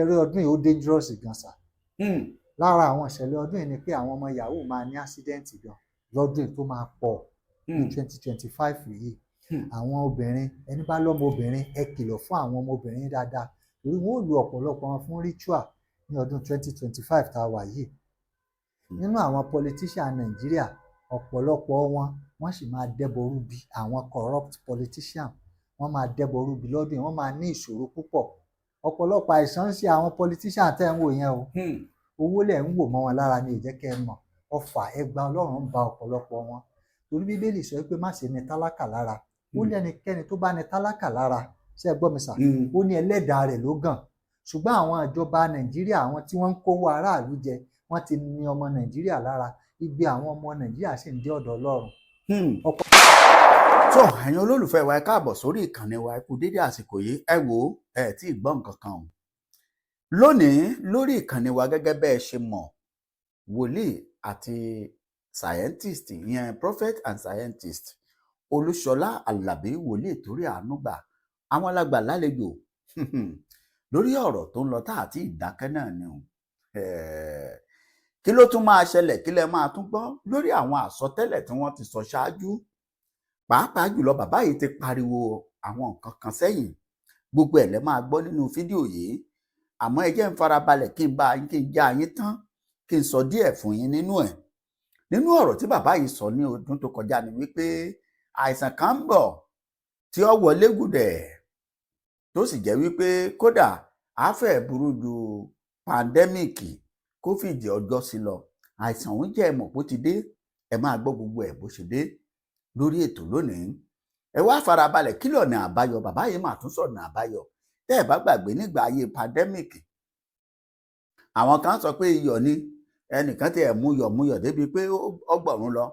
Eré ọdún yìí, ó dangerous gan sà. Lára àwọn ìṣẹ̀lẹ̀ ọdún yìí ni pé àwọn ọmọ yahoo máa ní accident gan lọ́dún yìí tó máa pọ̀ ní 2025 yìí. Àwọn obìnrin, ẹni bá lọ́mọ obìnrin, ẹ kìlọ̀ fún àwọn ọmọ obìnrin dáadáa, torí wọn ò lu ọ̀pọ̀lọpọ̀ wọn fún ritual ní ọdún 2025 tá a wà yìí. Nínú àwọn politician Nàìjíríà, ọ̀pọ̀lọpọ̀ wọn, wọ́n sì máa dẹ́bọrú bí àwọn corrupt politician. Wọ́n máa dẹ́bọrú bí lọ́dún yìí, wọ́n máa ní ìṣòro púpọ̀. Ọ̀pọ̀lọpọ̀ àìsàn ń ṣe àwọn politician tẹ́ ń wò yẹn o. Owó lẹ̀ ń wò mọ́ wọn lára ni ò jẹ́ kẹ́ ẹ mọ̀. Ọfà ẹgba Ọlọ́run ń ba ọ̀pọ̀lọpọ̀ wọn, torí Bíbélì sọ pé má ṣe ní tálákà lára. Ó ní ẹnikẹ́ni tó bá ní tálákà lára, ṣé ẹ gbọ́ mi sà? Ó ní ẹlẹ́dàá rẹ̀ ló gàn. Ṣùgbọ́n àwọn ìjọba Nàìjíríà, àwọn tí wọ́n ń kówó aráàlú jẹ, wọ́n ti ní ọmọ Nàìjíríà lára. Igbe àwọn ọmọ Nàìjíríà sì ń dé ọ̀dọ̀ Ọlọ́run. Tó, ẹ̀yin olólùfẹ́ wa, ẹ káàbọ̀ sórí ìkànnì wa. Ẹ kú dédé àsìkò yìí. Ẹ wò ó, ẹ tí ì gbọ́ nǹkan kan o. Lónìí lórí ìkànnì wa, gẹ́gẹ́ bẹ́ẹ̀ ṣe mọ̀, wòlíì àti scientist ìyẹn, prophet and scientist Olúṣọlá Alábí, wòlíì torí àánú gbà, àwọn alágbà lálejò lórí ọ̀rọ̀ tó ń lọ tá àti ìdákẹ́ náà ni o. Kí ló tún máa ṣẹlẹ̀? Kí lẹ máa tún gbọ́ lórí àwọn àsọtẹ́lẹ̀ tí wọ́n ti sọ ṣáájú? Pàápàá jùlọ, bàbá yìí ti pariwo àwọn nǹkan kan sẹ́yìn. Gbogbo ẹ̀ lẹ máa gbọ́ nínú fídíò yìí. Àmọ́ ẹ jẹ́ ń farabalẹ̀ kí n bá yín, kí n já yín tán, kí n sọ díẹ̀ fún yín nínú ẹ̀. Nínú ọ̀rọ̀ tí bàbá yìí sọ ní ọdún tó kọjá ni wípé àìsàn kan ń bọ̀ tí ó wọlé gùdẹ̀, tó sì jẹ́ wípé kódà á fẹ́ burú ju pandemic COVID ọjọ́ sí lọ. Àìsàn òun jẹ́ ẹ̀mọ̀ bó ti dé. Ẹ máa gbọ́ gbogbo ẹ̀ bó ṣe dé lórí ètò lónìí. Ẹ wá farabalẹ̀. Kí lọ̀nà àbáyọ? Bàbá yìí mà tún sọ̀nà àbáyọ. Tẹ́ ẹ bá gbàgbé, nígbà ayé pandemic, àwọn kan sọ pé iyọ̀ ni. Ẹnìkan tí ẹ̀ mú yọ̀ mú yọ̀ débi pé ọgbọ̀rún lọ.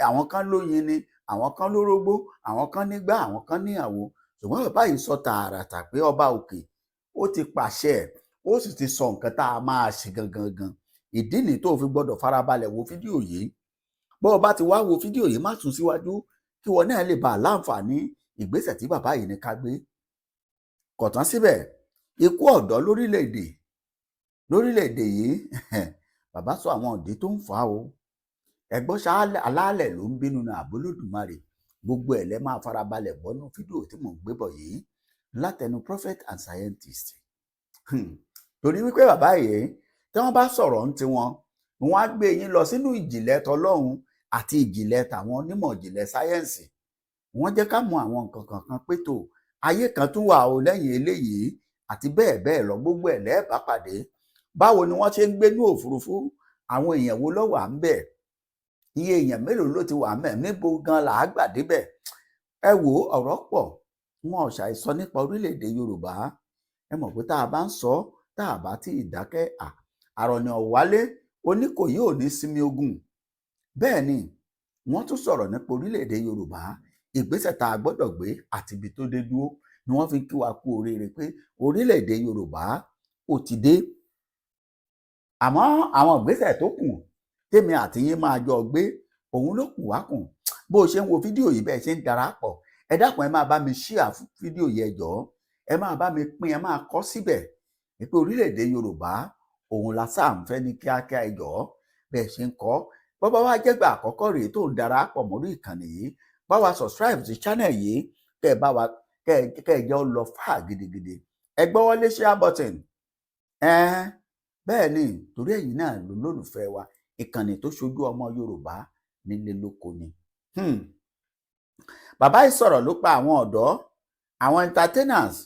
Àwọn kan lóyin ni, àwọn kan lórógbó, àwọn kan nígbà, àwọn kan níyàwó. Ṣùgbọ́n bàbá yìí sọ tààràtà pé ọba òkè ó ti pàṣẹ, ó sì ti sọ nǹkan tá a máa ṣe gangan gan. Ìdí nìyí tó fi gbọ́dọ̀ farabalẹ̀ wo fídíò yìí. Bó o bá ti wá wo fídíò yìí, má sún síwájú, kí wọn náà lè bá a láǹfààní ìgbésẹ̀ tí bàbá yìí ní ká gbé. Kò tán síbẹ̀. Ikú ọ̀dọ́ lórílẹ̀-èdè yìí, bàbá sọ àwọn ìdí tó ń fà á o. Ẹ̀gbọ́n, alálẹ̀ ló ń bínú ní àbólódùmarè? Gbogbo ẹ̀ lẹ́ máa farabalẹ̀ gbọ́nú fídíò tí mò ń gbé bọ̀ yìí látẹnu prophet and scientist. Torí wípé bàbá yìí, tí wọ́n bá sọ̀rọ̀ ń tiwọn, wọ́n á gbé yín lọ sínú ìjìnlẹ̀ tọlọ́hun àti ìjìnlẹ̀ tàwọn onímọ̀ ìjìnlẹ̀ sáyẹ́ǹsì. Wọ́n jẹ́ ká mọ àwọn nǹkan kankan pé tó ayé kan tún wà o lẹ́yìn eléyìí, àti bẹ́ẹ̀ bẹ́ẹ̀ lọ. Gbogbo ẹ̀ lẹ́ẹ̀bá pàdé. Báwo ni wọ́n ṣe ń gbé ní òfurufú? Àwọn èèyàn wo ló wà ń bẹ̀? Iye èèyàn mélòó ló ti wà ń bẹ̀? Níbo gan là á gbà débẹ̀? Ẹ wò, ọ̀rọ̀ pọ̀. Wọn ò ṣàìsọ nípa orílẹ̀-èdè Yorùbá. Ẹ mọ̀ pé tá a bá ń sọ, tá a bá tí ì dákẹ́, àrọ̀nà ọ̀wálé Oníkòyí ò ní sinmi ogun. Bẹ́ẹ̀ ni wọ́n tún sọ̀rọ̀ nípa orílẹ̀-èdè Yorùbá, ìgbésẹ̀ tá a gbọ́dọ̀ gbé àti ibi tó dé dúró ni wọ́n fi ń kí wa kú oríire pé orílẹ̀-èdè Yorùbá ó ti dé. Àmọ́ àwọn ìgbésẹ̀ tó kù tèmi àti yín máa jọ gbé, òun ló kù wá kùn. Bó o ṣe ń wo fídíò yìí, bẹ́ẹ̀ ṣe ń darapọ̀, ẹ dákun, ẹ máa bá mi share fídíò yìí. Ẹ jọ̀ọ́, ẹ máa bá mi pín, ẹ máa kọ síbẹ̀ pé orílẹ̀-èdè Yorùbá òun la sáà ń fẹ́ ní kíákíá. Ẹ jọ̀ọ́, bẹ́ẹ̀ ṣe ń kọ́. Bọ́bá wá jẹ́gbà àkọ́kọ́ rèé tó ń darapọ̀ mọ́rí ìkànnì yìí, bá wa subscribe sí channel yìí, kẹ́ ẹ bá wa kẹ́ ẹ jẹ́ ó lọ fà gidigidi. Ẹ gbọ́wọ́ lé share button ẹ. Bẹ́ẹ̀ ni, torí ẹ̀yin náà ló lólùfẹ́ wa, ìkànnì tó ṣojú ọmọ Yorùbá nílé lóko ni. Bàbá yìí sọ̀rọ̀ ló pa àwọn ọ̀dọ́, àwọn entertainers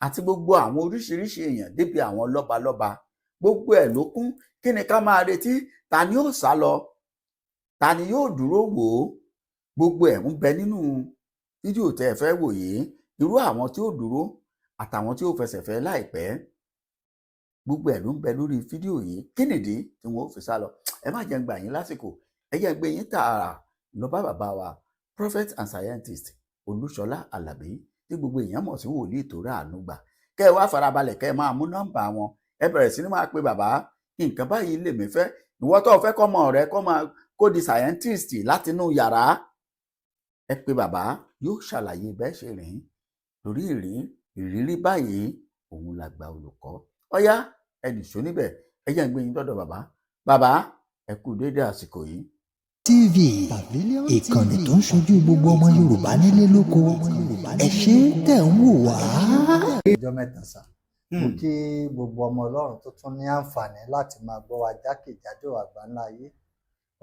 àti gbogbo àwọn oríṣiríṣi èèyàn, débi àwọn lọ́balọ́ba. Gbogbo ẹ̀ ló kún. Kí ni ká máa retí? Ta ni yóò sá lọ? Ta ni yóò dúró wò ó? Gbogbo ẹ̀ ń bẹ nínú fídíò tẹ́ ẹ fẹ́ wò yìí. Irú àwọn tí ó dúró àtàwọn tí ó fẹsẹ̀ fẹ́ láìpẹ́, gbogbo ẹ̀ ló ń bẹ lórí fídíò yìí. Kí nìdí tí wọn ó fi sá lọ? Ẹ má jẹ́ ń gbà yín lásìkò. Ẹ jẹ́ gbé yín tààrà lọ bá bàbá wa, prophet and scientist Olúṣọlá Àlàbí, tí gbogbo èèyàn mọ̀ sí wòlíì tó ráàánú gbà. Kẹ́ ẹ wá farabalẹ̀, kẹ́ ẹ máa mú nọ́mbà wọn, ẹ bẹ̀rẹ̀ sí ní máa pe bàbá. Nǹkan báyìí lèmi fẹ́. Ìwọ tó fẹ́ kọ́mọ rẹ kó máa kó di scientist látinú yàrá, ẹ pe bàbá, yóò ṣàlàyé bẹ́ẹ̀ ṣe rìn, torí ìrírí báyìí òun làgbà olùkọ́. Ọ̀yá, Ẹ nìṣó níbẹ̀, ẹ jẹ́ ń gbé yín dọ́dọ̀ bàbá. Bàbá, ẹ kú déédé àsìkò yìí. TV, ìkànnì tó ń ṣojú gbogbo ọmọ Yorùbá nílé lóko. Ẹ ṣé tẹ̀ ń wò wá. Ọjọ́ mẹ́ta sà. Mo kí gbogbo ọmọ Ọlọ́run tó tún ní àǹfààní láti máa gbọ́ wa jákèjádò àgbáńlá ayé.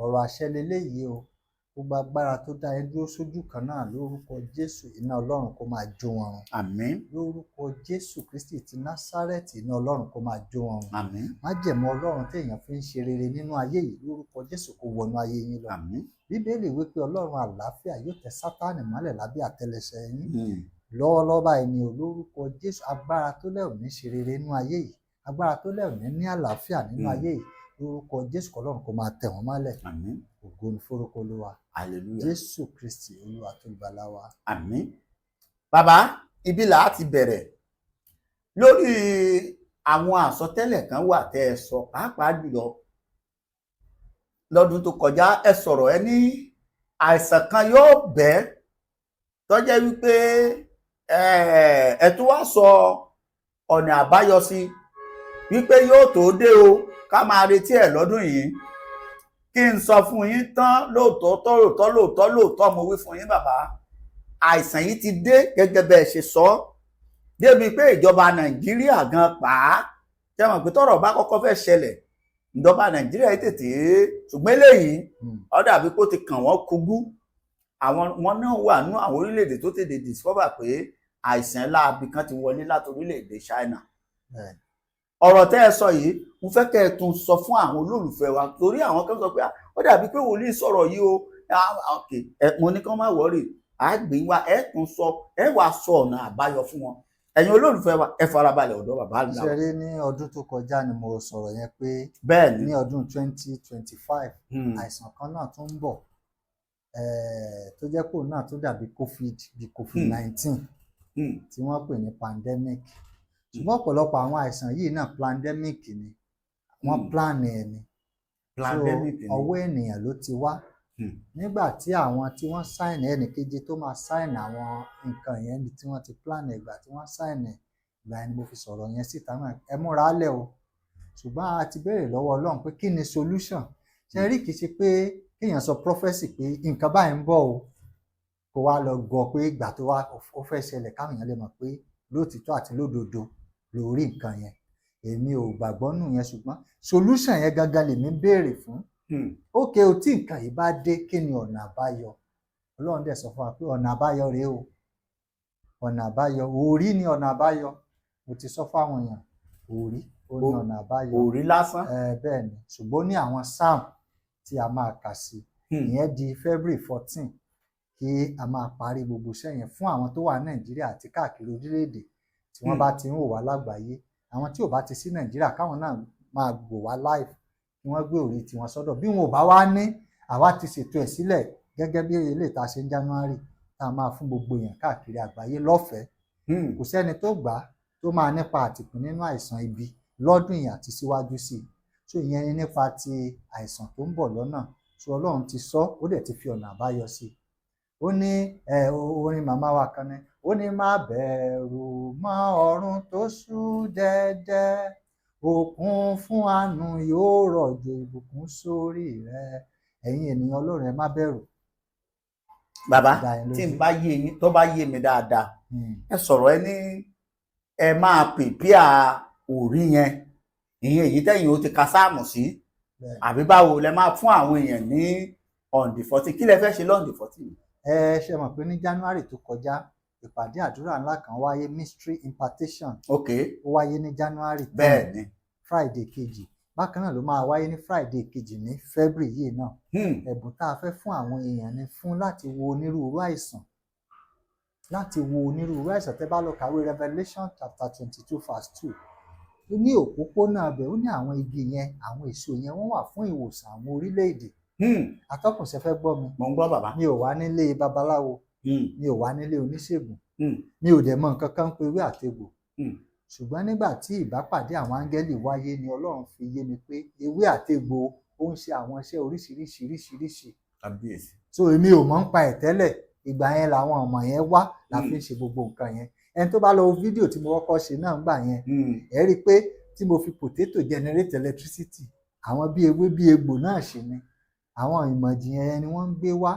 Ọ̀rọ̀ àṣẹ leléyìí o. Gbogbo agbára tó dá yín dúró sójú kan náà, lórúkọ Jésù, iná Ọlọ́run kó máa jó wọn run. Àmín. Lórúkọ Jésù Kristi ti Násárẹ́tì, iná Ọlọ́run kó máa jó wọn run. Àmín. Májẹ̀mú Ọlọ́run téèyàn fi ń ṣe rere nínú ayé yìí, lórúkọ Jésù, kó wọnú ayé yín lọ. Àmín. Bíbélì wípé Ọlọ́run àlàáfíà yóò tẹ Sátánì mọ́lẹ̀ lábẹ́ àtẹlẹsẹ̀ yín lọ́wọ́lọ́wọ́ báyìí ni o. Lórúkọ Jésù, agbára tó lẹ̀ ò ní ṣe rere nínú ayé yìí, agbára tó lẹ̀ ò ní ní àlàáfíà nínú ayé yìí, lórúkọ Jésù, kọlọ́run kó máa tẹ̀ wọ́n mọ́lẹ̀. Àmín. Ògo ni forúkọ Olúwa. Hallelujah. Jésù Kristi Olúwa tó gbàlà wa. Àmín. Bàbá, ibi là á ti bẹ̀rẹ̀ lórí àwọn àsọtẹ́lẹ̀ kan wà tẹ́ ẹ sọ, pàápàá jùlọ lọ́dún tó kọjá. Ẹ sọ̀rọ̀, ẹ ní àìsàn kan yóò bẹ́, tó jẹ́ wípé ẹ tún wá sọ ọ̀nà àbáyọ sí wípé yóò tó dé o, ká máa retí ẹ̀ lọ́dún yìí. Kí n sọ fún yín tán, lóòótọ́ lóòótọ́ lóòótọ́ lóòótọ́ mo wí fún yín bàbá, àìsàn yìí ti dé gẹ́gẹ́ bẹ́ẹ̀ ṣe sọ ọ́, débi pé ìjọba Nàìjíríà gan pa á ṣe mọ̀ pé tọ́rọ̀ bá kọ́kọ́ fẹ́ ṣẹlẹ̀, ìjọba Nàìjíríà yìí tètè, ṣùgbọ́n eléyìí ó dàbí kó ti kàn wọ́n kúgú. Àwọn wọn náà wà nú àwọn orílẹ̀-èdè tó tètè discover pé àìsàn láabi kan ti wọlé láti orílẹ̀-èdè China. Ọ̀rọ̀ tẹ́ ẹ sọ yìí, mo fẹ́ kẹ́ ẹ tún sọ fún àwọn olólùfẹ́ wa, torí àwọn kan sọ pé, "Ah, ó dàbí pé wòlíì sọ̀rọ̀ yìí o." Ah, okay. Ẹ mo ní kán má worry, àgbìn wa, ẹ tún sọ, ẹ wàá sọ ọ̀nà àbáyọ fún wọn. Ẹ̀yin olólùfẹ́ wa, ẹ farabalẹ̀, ọ̀dọ̀ bàbá ńlá Ṣe wa. rí, ní ọdún tó kọjá ni mo sọ̀rọ̀ yẹn pé Bẹ́ẹ̀ ni. ní ọdún 2025, àìsàn kan náà tún ń bọ̀, tó jẹ́ pé òun náà tó dàbí COVID, bí COVID-19 tí wọ́n pè ní pandemic. Ṣùgbọ́n ọ̀pọ̀lọpọ̀ àwọn àìsàn yìí náà, pandemic ni wọ́n plan ẹ̀ ni. So, Pandemic ni. ọwọ́ ènìyàn ló ti wá. Nígbà tí àwọn tí wọ́n sign, ẹnì kejì tó máa sign àwọn nǹkan yẹn níbi tí wọ́n ti plan ẹ̀, ìgbà tí wọ́n sign ẹ̀, ìgbà yẹn ni mo fi sọ̀rọ̀ yẹn síta náà, ẹ múra lẹ̀ o. Ṣùgbọ́n a ti béèrè lọ́wọ́ Ọlọ́run pé kí ni solution. Ṣe rí, kìí ṣe pé kéèyàn sọ prophecy pé nǹkan báyìí ń bọ̀ o, kó wá lọ gọ pé ìgbà tó wá ó fẹ́ ṣẹlẹ̀, káwọn èèyàn lè mọ̀ pé lóòtítọ́ àti lódodo lórí nǹkan yẹn. Èmi ò gbàgbọ́ nù yẹn, ṣùgbọ́n solution yẹn gangan lèmi ń béèrè fún. Ókè o, tí nǹkan yìí bá dé, kí ni ọ̀nà àbáyọ? Ọlọ́run dẹ̀ sọ fún wa pé ọ̀nà àbáyọ rèé o. Ọ̀nà àbáyọ, òrí ni ọ̀nà àbáyọ. Mo ti sọ fáwọn èèyàn, òrí ó ní ọ̀nà àbáyọ. Òrí lásán. Ẹ bẹ́ẹ̀ ni, ṣùgbọ́n ó ní àwọn psalm tí a máa kà sí. Ìyẹn di February 14 kí a máa parí gbogbo iṣẹ́ yẹn fún àwọn tó wà ní Nàìjíríà àti káàkiri orílẹ̀-èdè tí wọ́n bá ti ń wò wá lágbàáyé. Àwọn tí ò bá ti sí Nàìjíríà, káwọn náà máa gbò wá live, kí wọ́n gbé òrí tiwọn sọ́dọ̀. Bí wọn ò bá wá ní, àwa ti ṣètò ẹ̀ sílẹ̀ gẹ́gẹ́ bí eléyìí tá a ṣe ní January, tá a máa fún gbogbo èèyàn káàkiri àgbáyé lọ́fẹ̀ẹ́. Kò sẹ́ni tó gbà á tó máa nípa àtìpín nínú àìsàn ibi lọ́dún yìí àti síwájú sí i. So ìyẹn ni nípa ti àìsàn tó ń bọ̀ lọ́nà. So Ọlọ́run ti sọ, ó dẹ̀ ti fi ọ̀nà àbáyọ sí i. Ó ní ẹ orin màmá wa kan ní, ó ní, "Má bẹ̀rù mọ́, ọ̀run tó ṣú dẹ́dẹ́, òkun fún àánú yóò rọ̀jò ìbùkún sórí rẹ." Ẹ̀yin ènìyàn Ọlọ́run, ẹ má bẹ̀rù. Bàbá, Dá yín tí n lójú. bá yé yín, tó bá yé mi dáadáa, ẹ sọ̀rọ̀, ẹ ní ẹ máa prepare òrí yẹn, ìyẹn èyí tẹ́yìn ó ti ka sáàmù sí. Àbí báwo lẹ máa fún àwọn èèyàn ní on the 14? Kí lẹ fẹ́ ṣe on the 14? Ẹ ṣe mọ̀ pé ní January tó kọjá, ìpàdé àdúrà ńlá kan wáyé, mystery impartation. Ó wáyé ní January 10, bẹ́ẹ̀ ni. Friday kejì. Bákan náà ló máa wáyé ní Friday kejì ní February yìí náà. Ẹ̀bùn tá a fẹ́ fún àwọn èèyàn ni fún láti wo onírúurú àìsàn, láti wo onírúurú àìsàn. Tẹ́ bá lọ kàwé Revelation chapter 22 verse 2, ó ní òpópónà ibẹ̀, ó ní àwọn igi yẹn, àwọn èso yẹn, wọ́n wà fún ìwòsàn àwọn orílẹ̀-èdè. Atọ́kùn, ṣe fẹ́ gbọ́ mi? Mo ń gbọ́, bàbá. Mi ò wá nílé babaláwo. Mi ò wá nílé oníṣègùn. Mi ò dẹ̀ mọ nǹkan kan pé ewé àtegbò. Ṣùgbọ́n nígbà tí ìbápàdé àwọn áńgẹ́lì wáyé ni Ọlọ́run fi yé mi pé ewé àtegbò ó ń ṣe àwọn iṣẹ́ oríṣiríṣiríṣiríṣi. Kábíyèsí. So èmi ò mọ̀ ń pa ẹ̀ tẹ́lẹ̀. Ìgbà yẹn làwọn ọmọ yẹn wá la fi ń ṣe gbogbo nǹkan yẹn. Ẹni tó bá lọ wo fídíò tí mo kọ́kọ́ ṣe náà ńgbà yẹn, ẹ rí i pé tí Tí mo fi potato generate electricity, àwọn bí ewé bí egbò náà ṣe ni àwọn ìmọ̀ ìjìnlẹ̀ yẹn ni wọ́n ń gbé wá.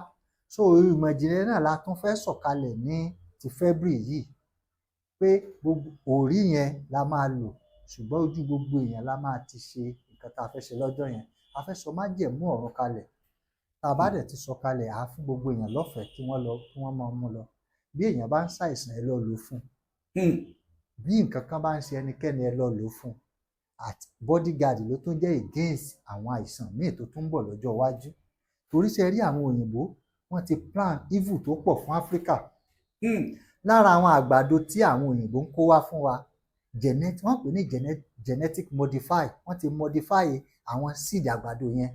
So ìmọ̀ ìjìnlẹ̀ náà la tún fẹ́ sọ̀kalẹ̀ ní ti February yìí, pé gbogbo òrí yẹn la máa lò, ṣùgbọ́n ojú gbogbo èèyàn la máa ti ṣe nǹkan tá a fẹ́ ṣe lọ́jọ́ yẹn. A fẹ́ sọ májẹ̀mú ọ̀run kalẹ̀. Tá a bá dẹ̀ ti sọ kalẹ̀, à á fún gbogbo èèyàn lọ́fẹ̀ẹ́ kí wọ́n lọ, kí wọ́n máa mú lọ. Bí èèyàn bá ń ṣàìsàn, ẹ lọ lò fún. Bí nǹkan kan bá ń ṣe ẹnikẹ́ni, ẹ lọ lò fún. Àti bodyguard ló tún jẹ́ against àwọn àìsàn míì tó tún ń bọ̀ lọ́jọ́ iwájú, torí ṣe rí àwọn òyìnbó, wọ́n ti plan evil tó pọ̀ fún Áfíríkà. Lára àwọn àgbàdo tí àwọn òyìnbó ń kó wá fún wa, wọ́n pè ní genetic modify. Wọ́n ti modify àwọn seed àgbàdo yẹn.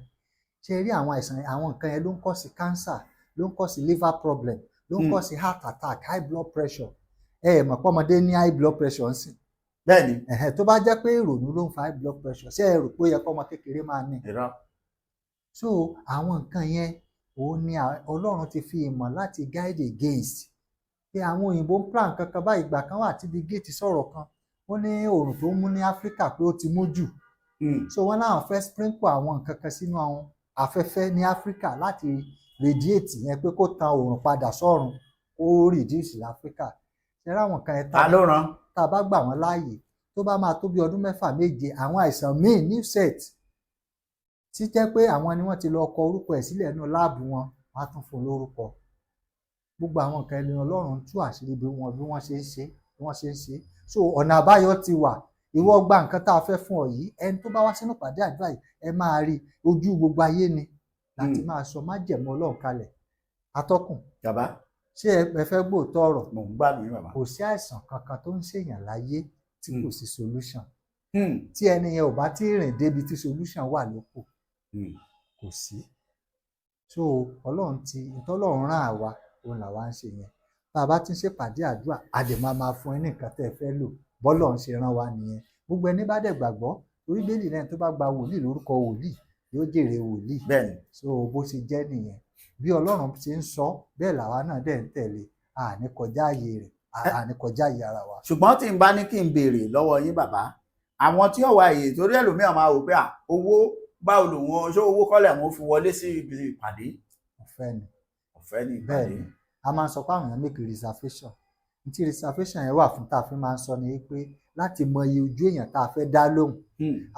Ṣe rí àwọn àìsàn, àwọn nǹkan yẹn ló ń cause cancer, ló ń cause liver problem, ló ń cause heart attack, high blood pressure. Ẹ ẹ mọ̀ pé ọmọdé ní high blood pressure ń sìn? Bẹ́ẹ̀ni. Ẹ̀hẹ́n, tó bá jẹ́ pé ìrònú ló ń fa high blood pressure, ṣé ẹ rò pé ó yẹ kó ọmọ kékeré máa ní? Irọ́. So àwọn nǹkan yẹn, òun ni Ọlọ́run ti fi ìmọ̀ láti guide against, pé àwọn òyìnbó ń plan kankan báyìí. Ìgbà kan wà tí Bill Gates sọ̀rọ̀ kan, ó ní oòrùn tó ń mú ní Áfíríkà pé ó ti mú jù. So wọ́n láwọn fẹ́ sprinkle àwọn nǹkan kan sínú àwọn afẹ́fẹ́ ní Áfíríkà láti radiate yẹn, pé kó tan oòrùn padà sọ́run, kó reduce láfíríkà. Ṣe rí àwọn nǹkan yẹn, Ta ló ràn? Tá a bá gbà wọ́n láàyè, tó bá máa tó bí ọdún 6, 7, àwọn àìsàn míì, new set tí jẹ́ pé àwọn ni wọ́n ti lọ kọ orúkọ ẹ̀ sílẹ̀ nínú lab wọn, wọ́n á tún fún un lórúkọ. Gbogbo àwọn nǹkan ẹni Ọlọ́run tú àṣírí bí wọ́n ṣe ń ṣe, bí wọ́n ṣe ń ṣe. So ọ̀nà àbáyọ ti wà. Ìwọ gba nǹkan tá a fẹ́ fún ọ yìí. Ẹni tó bá wá sínú ìpàdé àdúrà yìí, ẹ máa rí ojú gbogbo ayé ni láti máa sọ májẹ̀mú Ọlọ́run kalẹ̀. Atọ́kùn. Bàbá. Ṣé ẹ fẹ́ gbóòótọ́ ọ̀rọ̀? Mò ń gbádùn yín, bàbá. Kò sí àìsàn kankan tó ń ṣèyàn láyé tí kò sí solution. Tí ẹni yẹn ò bá tí ì rìn débi tí solution wà ló kù. Kò sí. So Ọlọ́run ti ìtọ́lọ́run rán àwa, òun làwa ń ṣe yẹn. Tá a bá ti ń ṣèpàdé àdúrà, a dẹ̀ máa máa fún ẹ ní nǹkan tẹ́ ẹ fẹ́ lò. Bọ́lọ́run ṣe rán wa nìyẹn. Gbogbo ẹni bá dẹ̀ gbàgbọ́, torí bẹ́ẹ̀lì náà, tó bá gba wòlíì lórúkọ wòlíì, yóò jèrè wòlíì. So bó ṣe jẹ́ nìyẹn. Bí Ọlọ́run ṣe ń sọ bẹ́ẹ̀ làwa náà dẹ̀ ń tẹ̀lé. Àní kọjá ààyè rẹ̀, àní kọjá ààyè ara wa. Ṣùgbọ́n tí n bá ní kí n béèrè lọ́wọ́ yín, bàbá, àwọn tí ó wà yìí, torí ẹlòmíràn máa wò pé à owó báwo lòun, ṣé owó kọ́lẹ̀ wọn fi wọlé sí ibi ìpàdé? Ọ̀fẹ́ ni. Ọ̀fẹ́ ní Bẹ́ẹ̀ ìpàdé. ni. A máa ń sọ pé àwọn èèyàn make reservation. Ní tí reservation yẹn wà fún, tá a fi máa ń sọ ni pé láti mọ iye ojú èèyàn tá a fẹ́ dá lóhùn,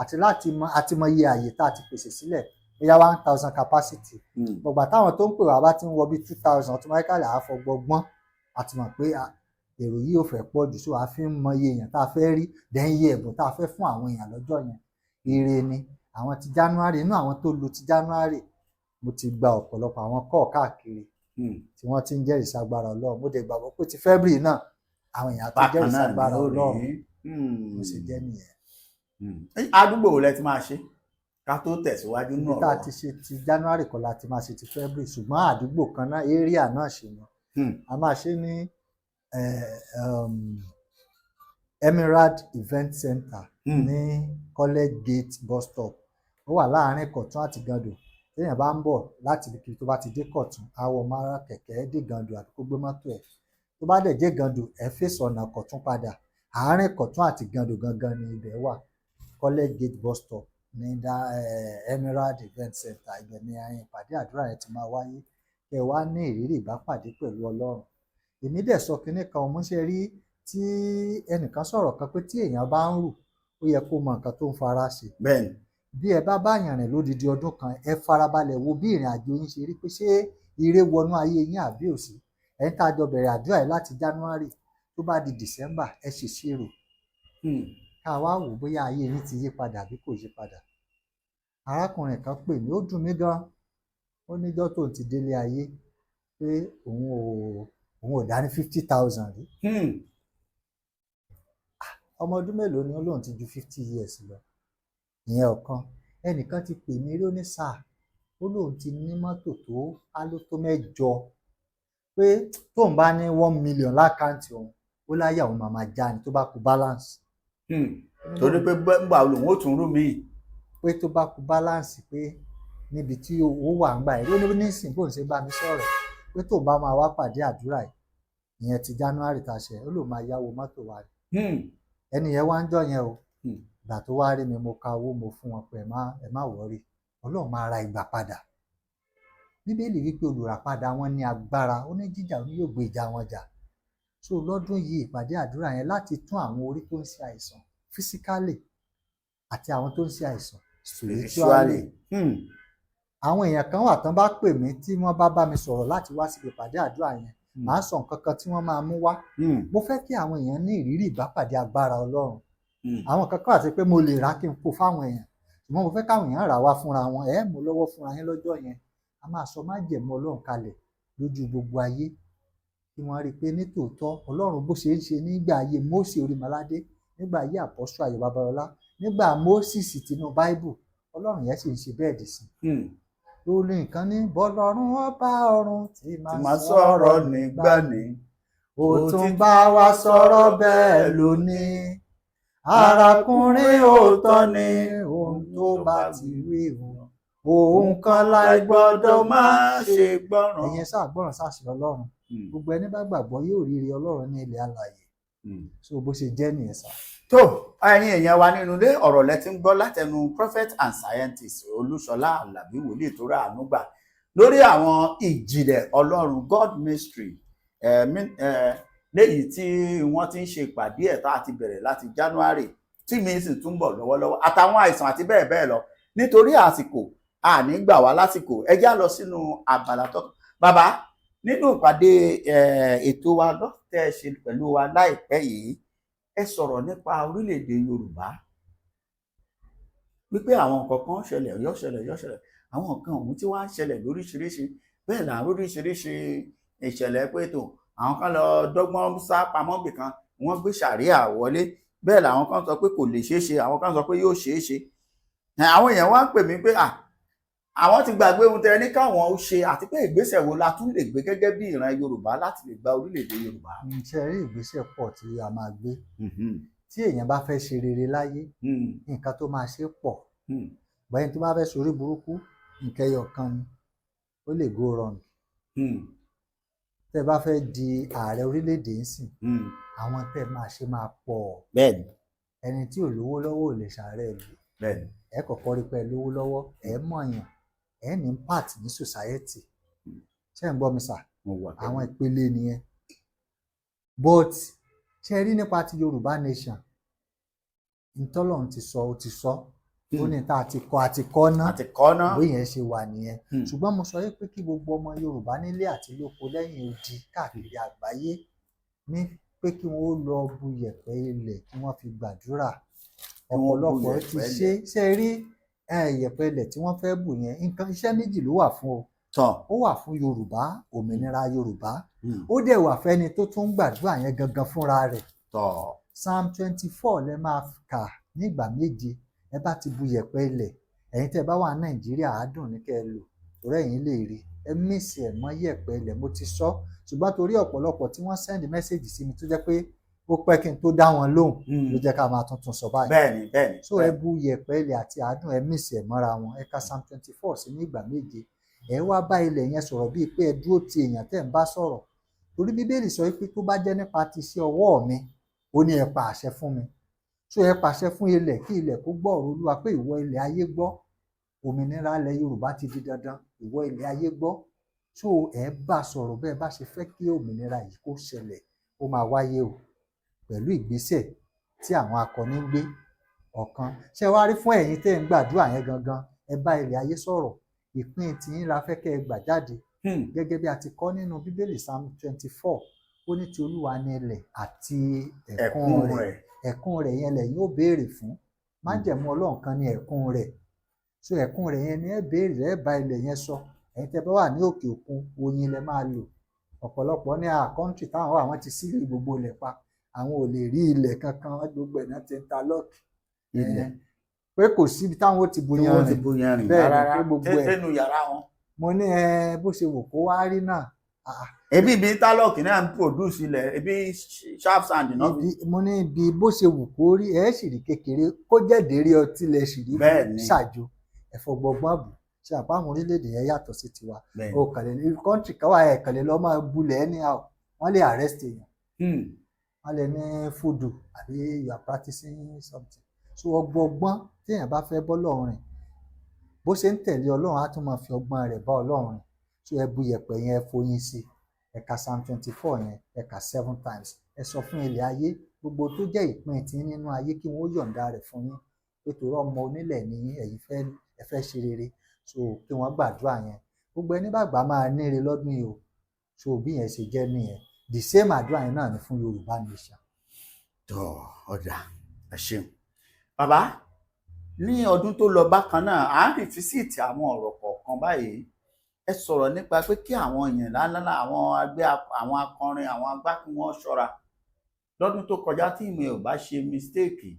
àti láti mọ àti mọ iye àyè tá a ti pèsè sílẹ̀, bóyá 1,000 capacity. Gbọ̀gbà táwọn tó ń pè wá bá ti ń wọ bí 2,000, automatically àáfọgbọgbọ́n àti mọ̀ pé èrò yìí ò fẹ́ pọ̀ jù. So a fi ń mọ iye èèyàn tá a fẹ́ rí, then iye ẹ̀bùn tá a fẹ́ fún àwọn èèyàn lọ́jọ́ yẹn. Ire ni àwọn ti January. Inú àwọn tó lu ti January, mo ti gba ọ̀pọ̀lọpọ̀ àwọn kọ́ọ̀ káàkiri tí wọ́n ti ń jẹ́rìí ságbára Ọlọ́run. Mo dẹ̀ gbàgbọ́ pé ti February náà, àwọn èèyàn tó Bákan jẹ́rìí náà ni ságbára ó Ọlọ́run. rí. Bó ṣe jẹ́ nìyẹn. Àdúgbò wo lẹ ti máa ṣe ká tó tẹ̀síwájú nínú Ibi tá a ọ̀rọ̀? ti ṣe ti January kọ́ la ti máa ṣe ti February, ṣùgbọ́n àdúgbò kan náà, area náà ṣì ni. A máa ṣe ní Emerald Event Center ní College Gate bus stop. Ó wà láàárín Kọ̀tún àti Gando. Téèyàn bá ń bọ̀ láti ibikíbi, tó bá ti dé Kọ̀tún, á wọ mara kẹ̀kẹ́ dé Gando àbí kó gbé mọ́tò ẹ̀. Tó bá dẹ̀ dé Gando, ẹ fèsì ọ̀nà Kọ̀tún padà. Àárín Kọ̀tún àti Gando gangan ni ibẹ̀ wà. College Gate bus stop ní Emerald Event Center, ibẹ̀ ni ìpàdé àdúrà yẹn ti máa wáyé. Kẹ́ ẹ wá ní ìrírí ìbápàdé pẹ̀lú Ọlọ́run. Èmi dẹ̀ sọ kinní kan, mo ṣe rí tí ẹnìkan sọ̀rọ̀ kan pé tí èèyàn bá ń rù, ó yẹ kó mọ nǹkan tó ń fara ṣe. Bí ẹ bá báyàn rìn lódidi ọdún kan, ẹ farabalẹ̀ wo bí ìrìn àjò yín ṣe rí, pé ṣé ire wọnú ayé yín àbí òsì. Ẹ̀yin tá a jọ bẹ̀rẹ̀ àdúrà yìí láti January, tó bá di December, ẹ ṣèṣirò ká wá wò bóyá ayé yín ti yí padà àbí kò yí padà. Arákùnrin kan pè mí, ó dùn mí gan. Ó níjọ́ tóun ti délé ayé pé òun ò dá ní 50,000 rí. Ọmọ ọdún mélòó ni ó? Lóun ti ju 50 years lọ. Ìyẹn ọ̀kan. Ẹnìkan ti pè mí rí, ó ní sáà, ó lóun ti ní mọ́tò tó á ló tó mẹ́jọ, pé tóun bá ní 1 million l'account òun, ó láyà òun máa máa já ni tó bá kú balance. Torí pé gbà lòun ó tún rú mi. Pé tó bá kú balance, pé níbi tí owó wà ń gbà yìí, ó ní nísìnyí bóun ṣe bá mi sọ̀rọ̀, pé tóun bá máa wá pàdé àdúrà yìí, ìyẹn ti January tá a ṣe, ó lóun máa yáwó mọ́tò wa. Ẹni yẹn wá ń jọ yẹn o. Ìgbà tó wá rí mi, mo ka owó, mo fún wọn pé ẹ má worry, Ọlọ́run máa ra ìgbà padà. Bíbélì wípé olùràpadà wọn ní agbára, ó ní jíjà, ó ní yóò gbé ìjà wọn jà. So lọ́dún yìí, ìpàdé àdúrà yẹn láti tún àwọn orí tó ń ṣe àìsàn physically àti àwọn tó ń ṣe àìsàn spiritually. Spiritually. Àwọn èèyàn kan wà tán bá pè mí, tí wọ́n bá bá mi sọ̀rọ̀ láti wá síbi ìpàdé àdúrà yẹn, màá sọ nǹkan kan tí wọ́n máa mú wá. Mo fẹ́ kí àwọn èèyàn ní ìrírí ìbápàdé agbára Ọlọ́run. Àwọn kan wà tí pé mo lè rà kí n kó fáwọn èèyàn, ṣùgbọ́n mo fẹ́ káwọn èèyàn rà wá fúnra wọn. Ẹ mú lọ́wọ́ fúnra yín lọ́jọ́ yẹn. A máa sọ májẹ̀mú Ọlọ́run kalẹ̀ lójú gbogbo ayé, kí wọ́n rí i pé nítòótọ́ Ọlọ́run bó ṣe ń ṣe nígbà ayé Mósè Orímọládé, nígbà ayé Àpọ́sù Ayọ̀ Babalọ́lá, nígbà Mósìsì tinú Báíbù, Ọlọ́run yẹn sì ń ṣe bẹ́ẹ̀ dì sí. Lórí nǹkan ní bọ́lọ́run ọba ọ̀run tí Tí máa sọ̀rọ̀ nígbà ní. Ó tún bá wa sọ̀rọ̀ bẹ́ẹ̀ lónìí. Arákùnrin, òótọ́ ni ohun tó bá ti wí, òun kan láì gbọ́dọ̀ máa ṣe. Gbọ́ràn. Ẹ̀yin sáà gbọ́ràn sáà sí Ọlọ́run. Gbogbo ẹni bá gbàgbọ́ yóò rí ire Ọlọ́run ní ilẹ̀ alààyè. So bó ṣe jẹ́ nìyẹn sá. Tó ẹ̀yin èèyàn wa nínú ilé, ọ̀rọ̀ lẹ ti ń gbọ́ látẹnu prophet and scientist Olúṣọlá Àlàbí, wòlíì tó rà àánú gbà, lórí àwọn ìjìnlẹ̀ Ọlọ́run, God mystery, léyìí tí wọ́n ti ń ṣe ìpàdé ẹ̀ tá a ti bẹ̀rẹ̀ láti January, tí mi sì tún bọ̀ lọ́wọ́lọ́wọ́, àtàwọn àìsàn àti bẹ́ẹ̀ bẹ́ẹ̀ lọ. Nítorí àsìkò, àní gbà wá lásìkò, ẹ já lọ sínú abala tó bàbá nínú ìpàdé ètò wa lọ́tẹ̀ ṣe pẹ̀lú wa láìpẹ́ yìí. Ẹ sọ̀rọ̀ nípa orílẹ̀-èdè Yorùbá wípé àwọn nǹkan kan ṣẹlẹ̀, yó ṣẹlẹ̀, yó ṣẹlẹ̀. Àwọn nǹkan ọ̀hún tí wọ́n á ṣẹlẹ̀ lóríṣiríṣi, bẹ́ẹ̀ là ń lóríṣiríṣi ìṣẹ̀lẹ̀ pé tó àwọn kan lọ dọ́gbọ́n sá pamọ́ bì kan, wọ́n gbé ṣàríà wọlé. Bẹ́ẹ̀ làwọn kan sọ pé kò lè ṣeé ṣe, àwọn kan sọ pé yóò ṣeé ṣe. Àwọn èèyàn wá ń pè mí pé àwọn ti gbàgbé ohun tẹ ní káwọn ó ṣe, àti pé ìgbésẹ̀ wo la tún lè gbé gẹ́gẹ́ bí ìran Yorùbá láti lè gba orílẹ̀-èdè Yorùbá. Ṣe rí, ìgbésẹ̀ pọ̀ tí a máa gbé. Tí èèyàn bá fẹ́ ṣe rere láyé, nǹkan tó máa ṣe pọ̀. Bẹ́ẹ̀ tó bá fẹ́ ṣorí burúkú, nǹkan ẹyọ kan ni ó lè go wrong. Tẹ́ bá fẹ́ di ààrẹ orílẹ̀-èdè ńsìn, àwọn tẹ́ máa ṣe máa pọ̀. Ẹni tí ò lówó lọ́wọ́ ò lè ṣàárẹ̀ ìlú. Ẹ kọ́kọ́ rí pé ẹ lówó lọ́wọ́, ẹ mọ̀yàn, ẹ ní part ní society. Ṣé ń gbọ́ mi sà? Mo wà pẹ̀lú. Àwọn ìpele nìyẹn. But ṣe rí nípa ti Yorùbá nation, ntọ́lọ́run ti sọ, ó ti sọ, ó ní tá a ti kọ́, a ti kọ́ ná. Àti kọ́ ná. Bó yẹn ṣe wà nìyẹn. Ṣùgbọ́n mo sọ yìí pé kí gbogbo ọmọ Yorùbá nílé àti lóko, lẹ́yìn odi, káàkiri àgbáyé, ní pé kí wọ́n ó lọ bu yẹ̀pẹ̀ ilẹ̀ kí wọ́n fi gbàdúrà. Kí wọ́n bu Ọ̀pọ̀lọpọ̀ ti yẹ̀pẹ̀ ṣe. Ṣe rí yẹ̀pẹ̀ ilẹ̀ tí wọ́n fẹ́ bù yẹn, nǹkan iṣẹ́ méjì ló wà fún o. Tán. Ó wà fún Yorùbá, òmìnira Yorùbá. Ó dẹ̀ wà fẹ́ni tó tún gbàdúrà yẹn gangan fúnra rẹ̀. Psalm 24 lẹ máa kà nígbà 7. Ẹ bá ti bu yẹ̀pẹ̀ ilẹ̀, ẹ̀yin tẹ́ bá wà ní Nàìjíríà, àádùn ní kẹ́ ẹ lò, torí ẹ̀yin lè rí ẹ mix ẹ̀ mọ́ yẹ̀pẹ̀ ilẹ̀. Mo ti sọ, ṣùgbọ́n torí ọ̀pọ̀lọpọ̀ tí wọ́n send message sí mi, tó jẹ́ pé ó pẹ́ kí n tó dá wọn lóhùn, ló jẹ́ ká máa tuntun sọ báyìí. bẹ́ẹ̀ni bẹ́ẹ̀ni. So ẹ bu yẹ̀pẹ̀ ilẹ̀ àti àádùn, ẹ mix ẹ̀ mọ́ra wọn, ẹ ka Psalm 24 sí ní ìgbà 7. Ẹ wá bá ilẹ̀ yẹn sọ̀rọ̀ bíi pé ẹ dúró ti èèyàn tẹ́ ń bá sọ̀rọ̀, torí Bíbélì sọ pé tó bá jẹ́ nípa ti iṣẹ́ ọwọ́ mi, ó ní ẹ pa àṣẹ fún mi. So ẹ pàṣẹ fún ilẹ̀, kí ilẹ̀ kó gbọ́ ọ̀rọ̀ Olúwa pé ìwọ ilẹ̀ ayé, gbọ́, òmìnira ilẹ̀ Yorùbá ti di dandan. Ìwọ ilẹ̀ ayé, gbọ́. So ẹ bá sọ̀rọ̀ bẹ́ẹ̀ bá ṣe fẹ́ kí òmìnira yìí kó ṣẹlẹ̀. Ó máa wáyé o, pẹ̀lú ìgbésẹ̀ tí àwọn akọni ń gbé. Ọ̀kan ṣé wàá rí fún ẹ̀yin tẹ́ ń gbàdúrà yẹn gangan, ẹ bá ilẹ̀ ayé sọ̀rọ̀. Ìpín tiyín la fẹ́ kẹ́ ẹ gbà jáde. Gẹ́gẹ́ bí a ti kọ́ nínú Bíbélì, Psalm 24, ó ní ti Olúwa ní ilẹ̀ àti ẹ̀kún ẹ̀kún rẹ̀. Rẹ̀. Ẹ̀kún rẹ̀ yẹn lẹ̀yin ó béèrè fún. Májẹ̀mú Ọlọ́run kan ní ẹ̀kún rẹ̀. So ẹ̀kún rẹ̀ yẹn ni ẹ béèrè, ẹ bá ilẹ̀ yẹn sọ. Ẹ̀yin tẹ́ bá wà ní òkè òkun, oyin lẹ máa lò. Ọ̀pọ̀lọpọ̀ ní country táwọn wà, wọ́n ti sílì gbogbo ilẹ̀ pa, àwọn ò lè rí ilẹ̀ kankan, gbogbo ẹ̀ náà ti ń ta lọ́ọ̀kì Ilẹ̀. Pé kò síbi táwọn ó ti bu Tí wọ́n ti yanrìn. bu yanrìn. Bẹ́ẹ̀ ni, Rárá. pé gbogbo ẹ̀. Nínú yàrá wọn. Mo ní ẹ bó ṣe wò kó wá rí náà. Ebi ibi interlock náà ń produce ilẹ̀, ebi sharp sand náà fi. Mo ní ibi bó ṣe wù kó rí, ẹ sì rí kékeré kó jẹ́ dérí ọtí lẹ sì rí. Bẹ́ẹ̀ ni. Ṣàjò ẹ̀fọ́gbọ́gbọ́n bù ṣe àpá àwọn orílẹ̀-èdè yẹn yàtọ̀ sí tiwa. Bẹ́ẹ̀ ni. O kàn lè country kan wà, ẹ̀ kàn lè lọ́ máa bulẹ̀ anyhow, wọ́n lè arrest èèyàn. Wọ́n lè ní voodoo àbí you are practicing something. So ọgbọgbọ́n téèyàn bá fẹ́ bọ́ Ọlọ́run rìn, bó ṣe ń tẹ̀lé Ọlọ́run, á tún máa fi ọgbọ́n rẹ̀ bá Ọlọ́run rìn. So ẹ bu yẹ̀pẹ̀ yẹn, ẹ foyin sí i, ẹ ka Psalm 24 yẹn, ẹ kà seven times. Ẹ sọ fún ilẹ̀ ayé gbogbo tó jẹ́ ìpín tí nínú ayé kí wọ́n ó yọ̀ǹda rẹ̀ fún yín, pé torí ọmọ onílẹ̀ ní ẹ̀yin fẹ́, ẹ fẹ́ ṣe rere. So kí wọ́n gbàdúrà yẹn, gbogbo ẹni bá gbà máa níre lọ́dún yìí o. So bí yẹn ṣe jẹ́ nìyẹn. The same àdúrà yẹn náà ni fún Yorùbá nation. Tọ, ọ̀dà, ẹ ṣeun bàbá. Ní ọdún tó lọ bákan náà, à ń revisit àwọn ọ̀rọ̀ kọ̀ọ̀kan báyìí. Ẹ sọ̀rọ̀ nípa pé kí àwọn èèyàn ńláńlá, àwọn agbẹ́, àwọn akọrin, àwọn agbá, kí wọ́n ṣọ́ra. Lọ́dún tó kọjá, tí mi ò bá ṣe mistake,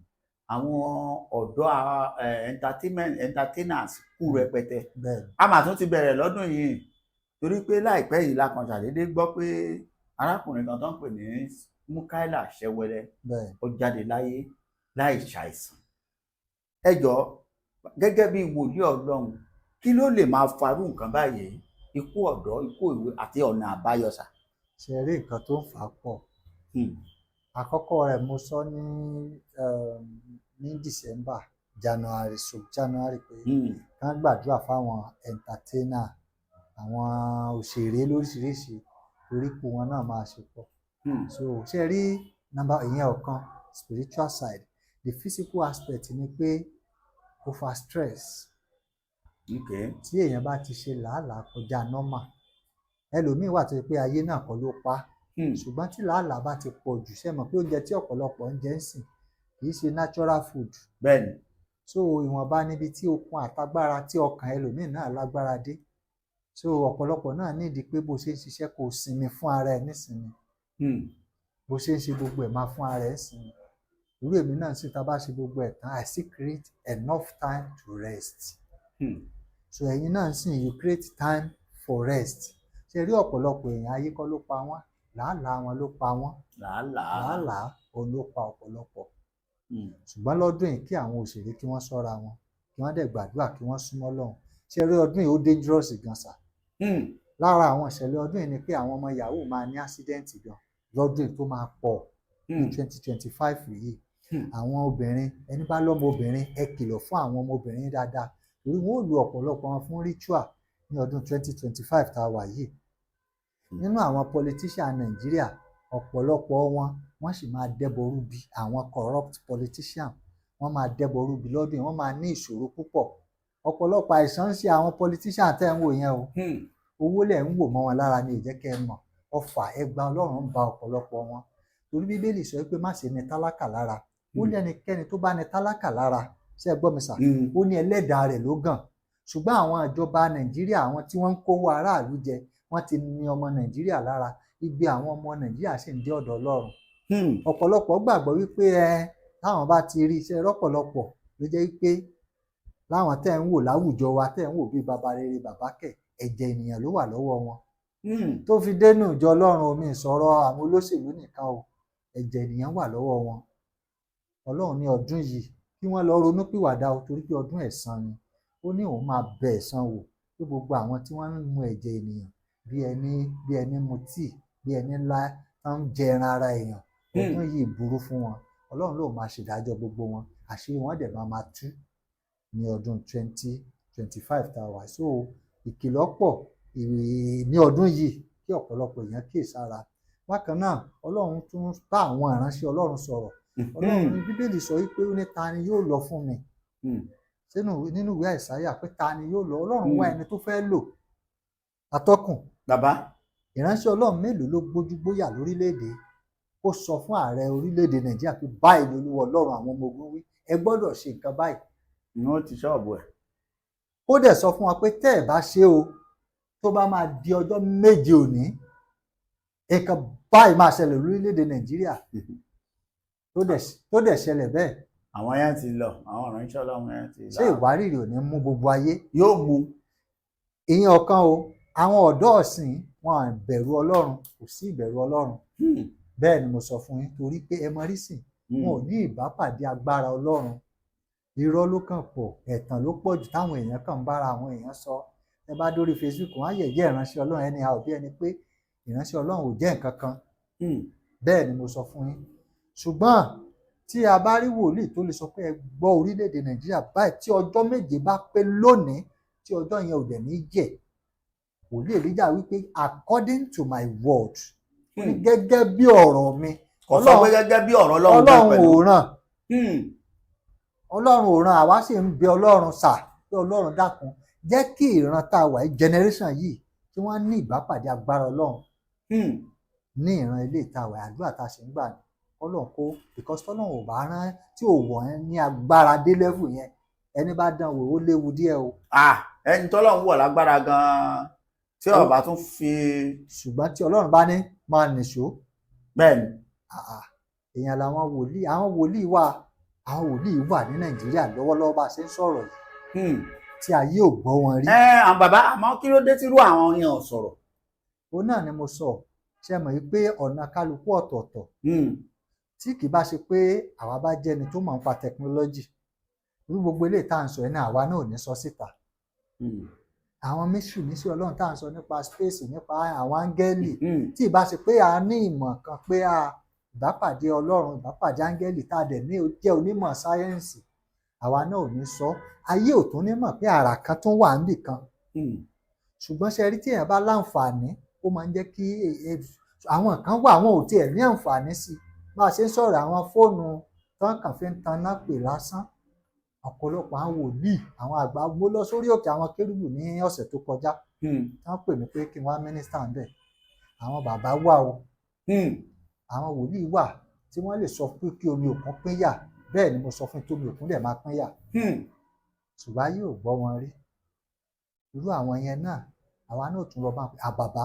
àwọn ọ̀dọ́ entertainment entertainers kú rẹpẹtẹ. A mà tún ti bẹ̀rẹ̀ lọ́dún yìí, torí pé láìpẹ́ yìí la kàn ṣàdédé gbọ́ pé arákùnrin kan tó ń pè ní Mukaila Ṣẹwẹlẹ ó jáde láyé láì ṣàìsàn. Ẹ jọ̀ọ́, gẹ́gẹ́ bí wòlíì Ọlọ́run, kí ló lè máa farú nǹkan báyìí, ikú ọ̀dọ́, ikú ìwé, àti ọ̀nà àbáyọ sà? Ṣe rí, nǹkan tó ń fà á pọ̀. Àkọ́kọ́ rẹ̀, mo sọ ní December, January, so January, pé kán gbàdúrà fáwọn entertainer, àwọn òṣèré lóríṣiríṣi, torí kú wọn náà máa ṣe pọ̀. So ṣe rí, number ìyẹn ọ̀kan, spiritual side. The physical aspect ni pé over stress. Tí èèyàn bá ti ṣe làálàá kọjá normal, ẹlòmíín wà tó ṣe pé ayé náà kọ́ ló pa á. Ṣùgbọ́n tí làálàá bá ti pọ̀ jù, ṣe mọ̀ pé oúnjẹ tí ọ̀pọ̀lọpọ̀ ń jẹ ń sìn kì í ṣe natural food? So ìwọ̀nba níbi tí okun àtagbára tí ọkàn ẹlòmíín náà lágbára dé. So ọ̀pọ̀lọpọ̀ náà nídìí pé bó ṣe ń ṣiṣẹ́, kó sinmi fún ara ẹ nísinmi. Bó ṣe ń ṣe gbogbo ẹ̀, máa fún ara ẹ sinmi. Irú èmi náà sì, tá a bá ṣe gbogbo ẹ̀ tán, I still create enough time to rest. So ẹ̀yin náà sì, you create time for rest. Ṣe rí, ọ̀pọ̀lọpọ̀ èèyàn, ayé kọ́ ló pa wọ́n, làálàá wọn ló pa wọ́n. Làálàá. Làálàá òun ló pa ọ̀pọ̀lọpọ̀. Ṣùgbọ́n lọ́dún yìí, kí àwọn òṣèré kí wọ́n ṣọ́ra wọn, kí wọ́n dẹ̀ gbàdúrà, kí wọ́n súnmọ́ Ọlọ́run. Ṣe rí, ọdún yìí ó dangerous gan sà. Lára àwọn ìṣẹ̀lẹ̀ ọdún yìí ni pé àwọn ọmọ yahoo máa ní accident gan lọ́dún yìí tó máa pọ̀ ní 2025 yìí. Àwọn obìnrin, ẹni bá lọ́mọ obìnrin, ẹ kìlọ̀ fún àwọn ọmọbìnrin dáadáa, torí wọn ò lu ọ̀pọ̀lọpọ̀ wọn fún ritual ní ọdún 2025 tá a wà yìí. Nínú àwọn politician Nàìjíríà, ọ̀pọ̀lọpọ̀ wọn, wọ́n sì máa dẹ́bọrú bí àwọn corrupt politician. Wọ́n máa dẹ́bọrú bí lọ́dún yìí, wọ́n máa ní ìṣòro púpọ̀. Ọ̀pọ̀lọpọ̀ àìsàn ń ṣe àwọn politician tẹ́ ń wò yẹn o. Owó lẹ̀ ń wò mọ́ wọn lára ni ò jẹ́ kẹ́ ẹ mọ̀. Ọfà ẹgba Ọlọ́run ń ba ọ̀pọ̀lọpọ̀ wọn, torí Bíbélì sọ pé má ṣe ní tálákà lára. Ó ní ẹnikẹ́ni tó bá ní tálákà lára, ṣé ẹ gbọ́ mi sà? Ó ní ẹlẹ́dàá rẹ̀ ló gàn. Ṣùgbọ́n àwọn ìjọba Nàìjíríà, àwọn tí wọ́n ń kówó aráàlú jẹ, wọ́n ti ní ọmọ Nàìjíríà lára. Igbe àwọn ọmọ Nàìjíríà sì ń dé ọ̀dọ̀ Ọlọ́run. Ọ̀pọ̀lọpọ̀ gbàgbọ́ wípé ẹ táwọn bá ti rí iṣẹ́ rọ́pọ̀lọpọ̀ ló jẹ́ wípé láwọn tẹ́ ń wò láwùjọ wa, tẹ́ ń wò bíi baba rere, bàbá kẹ̀, ẹ̀jẹ̀ ènìyàn ló wà lọ́wọ́ wọn. Tó fi dénú ìjọ Ọlọ́run, omi ìsọ̀rọ̀ àwọn olóṣèlú nìkan o, ẹ̀jẹ̀ ènìyàn wà lọ́wọ́ wọn. Ọlọ́run ní ọdún yìí kí wọ́n lọ ronú pìwàdà o, torí pé ọdún ẹ̀san ni. Ó ní òun máa bẹ ẹ̀san wò pé gbogbo àwọn tí wọ́n ń mu ẹ̀jẹ̀ ènìyàn bí ẹni mu tíì, bí ẹni ńlá tó ń jẹ ẹran ara èèyàn, ọdún yìí burú fún wọn. Ọlọ́run ló máa ṣèdájọ́ gbogbo wọn, àṣírí wọn dẹ̀ máa máa tú ní ọdún 2025 tá a wà. So ìkìlọ̀ pọ̀ ní ọdún yìí kí ọ̀pọ̀lọpọ̀ èèyàn kíyèsára. Bákan náà, Ọlọ́run tún bá àwọn ìránṣẹ́ Ọlọ́run sọ̀rọ̀. Ọlọ́run ní Bíbélì sọ wípé ó ní, "Ta ni yóò lọ fún mi?" Sínú nínú ìwé Àìsáyà pé, "Ta ni yóò lọ?" Ọlọ́run wá ẹni tó fẹ́ lò. Atọ́kùn. Bàbá. Ìránṣẹ́ Ọlọ́run mélòó ló gbójú gbóyà lórílẹ̀‐èdè kó sọ fún ààrẹ orílẹ̀‐èdè Nàìjíríà pé, "Báyìí lolúwa Ọlọ́run àwọn ọmọ ogun wí, ẹ gbọ́dọ̀ ṣe nǹkan báyìí"? Ni wọ́n ti ṣọ́ọ̀bù ẹ̀. Ó dẹ̀ sọ fún wa pé tẹ́ ẹ̀ bá ṣe o, tó bá máa di ọjọ́ 7 òní, nǹkan báyìí máa ṣẹlẹ̀ lórílẹ̀‐èdè Nàìjíríà, tó dẹ̀ ṣẹlẹ̀ bẹ́ẹ̀. Àwọn yẹn ti lọ, àwọn ìránṣẹ́ Ọlọ́run yẹn ti lọ. Ṣé ìwárìrì ò ní mú gbogbo ayé? Yóò mú. Ìyẹn ọ̀kan o. Àwọn ọ̀dọ́ ọ̀sìn wọn à bẹ̀rù Ọlọ́run, kò sí ìbẹ̀rù Ọlọ́run. Bẹ́ẹ̀ ni mo sọ fún yín, torí pé ẹ mọ rísìn, wọn ò ní ìbápàdé agbára Ọlọ́run. Irọ́ ló kàn pọ̀, ẹ̀tàn ló pọ̀ jù táwọn èèyàn kàn ń bára àwọn èèyàn sọ. Ẹ bá dórí Facebook, wọn á yẹ̀yẹ́ ìránṣẹ́ Ọlọ́run ẹni àò bí ẹni pé ìránṣẹ́ Ọlọ́run ò jẹ́ nǹkan kan. Bẹ́ẹ̀ ni mo sọ fún yín. Ṣùgbọ́n Tí a bá rí wòlíì tó lè sọ pé ẹ gbọ́, orílẹ̀-èdè Nàìjíríà báyìí, tí ọjọ́ 7 bá pé lónìí, tí ọjọ́ yẹn ò dẹ̀ ní jẹ́, wòlíì Èlíjà wípé, "According to my word." Ó ní gẹ́gẹ́ bí ọ̀rọ̀ mi. Kò sọ pé gẹ́gẹ́ bí ọ̀rọ̀ Ọlọ́run gan Ọlọ́run pẹ̀lú. ò ràn. Ọlọ́run ò ràn. Àwa sì ń bẹ Ọlọ́run sà pé Ọlọ́run dákun, jẹ́ kí ìran tá a wà yìí, generation yìí, tí wọ́n ní ìbápàdé agbára Ọlọ́run ní ìran ilé ìta wà. Àdúrà tá a sì ń gbà ní Ọlọ́run kó, because tọ́lọ́run ò bá rán, tí ò wọ̀ ẹ́ ní agbára dé level yẹn, ẹni bá dán wò, ó léwu díẹ̀ o. Ah, ẹni tọ́lọ́run wọ̀ lágbára gan-an, tí ó bá tún fi. Ṣùgbọ́n tí Ọlọ́run bá ní máa nìṣó. Bẹ́ẹ̀ni. Ah, ah, èèyàn làwọn wòlíì. Àwọn wòlíì wà, àwọn wòlíì wà ní Nàìjíríà lọ́wọ́lọ́wọ́ bá a ṣe ń sọ̀rọ̀ yìí tí ayé ò gbọ́ wọn rí. Ẹ àwọn bàbá, àmọ́ kí ló dé tírú àwọn yẹn ò sọ̀rọ̀? Òun náà ni mo sọ. Ṣe mọ̀ yìí pé ọ̀nà kálukú ọ̀tọ̀ọ̀tọ̀. Tí kì í bá ṣe pé àwa bá jẹ́ni tó mọ̀ nípa technology, irú gbogbo eléyìí tá à ń sọ yìí náà, àwa náà ò ní sọ síta. Àwọn mystery ní sí Ọlọ́run tá à ń sọ nípa space, nípa àwọn áńgẹ́lì, tí ì bá ṣe pé a ní ìmọ̀ kan pé a ìbápàdé Ọlọ́run, ìbápàdé áńgẹ́lì, tá a dẹ̀ ní jẹ́ onímọ̀ sáyẹ́ǹsì, àwa náà ò ní sọ. Ayé ò tún ní mọ̀ pé àrà kan tún wà níbì kan. Ṣùgbọ́n ṣe rí, tí èèyàn bá láǹfààní, ó máa ń jẹ́ kí àwọn kan wà, àwọn ò tiẹ̀ ní àǹfààní sí bá a ṣe ń sọ̀rọ̀. Àwọn fóònù tán kàn fi ń taná pè lásán. Ọ̀pọ̀lọpọ̀ àwọn wòlíì, àwọn àgbà, mo lọ sórí òkè àwọn kérúbù ní ọ̀sẹ̀ tó kọjá. Wọ́n pè mí pé kí n wá minister ńbẹ̀. Àwọn bàbá wà o. Àwọn wòlíì wà tí wọ́n lè sọ pé kí omi òkun pín yà. Bẹ́ẹ̀ ni mo sọ fún, tómi òkun dẹ̀ máa pín yà. Ṣùgbọ́n ayé ò gbọ́ wọn rí. Irú àwọn yẹn náà, àwa náà tún lọ bá àbàbá,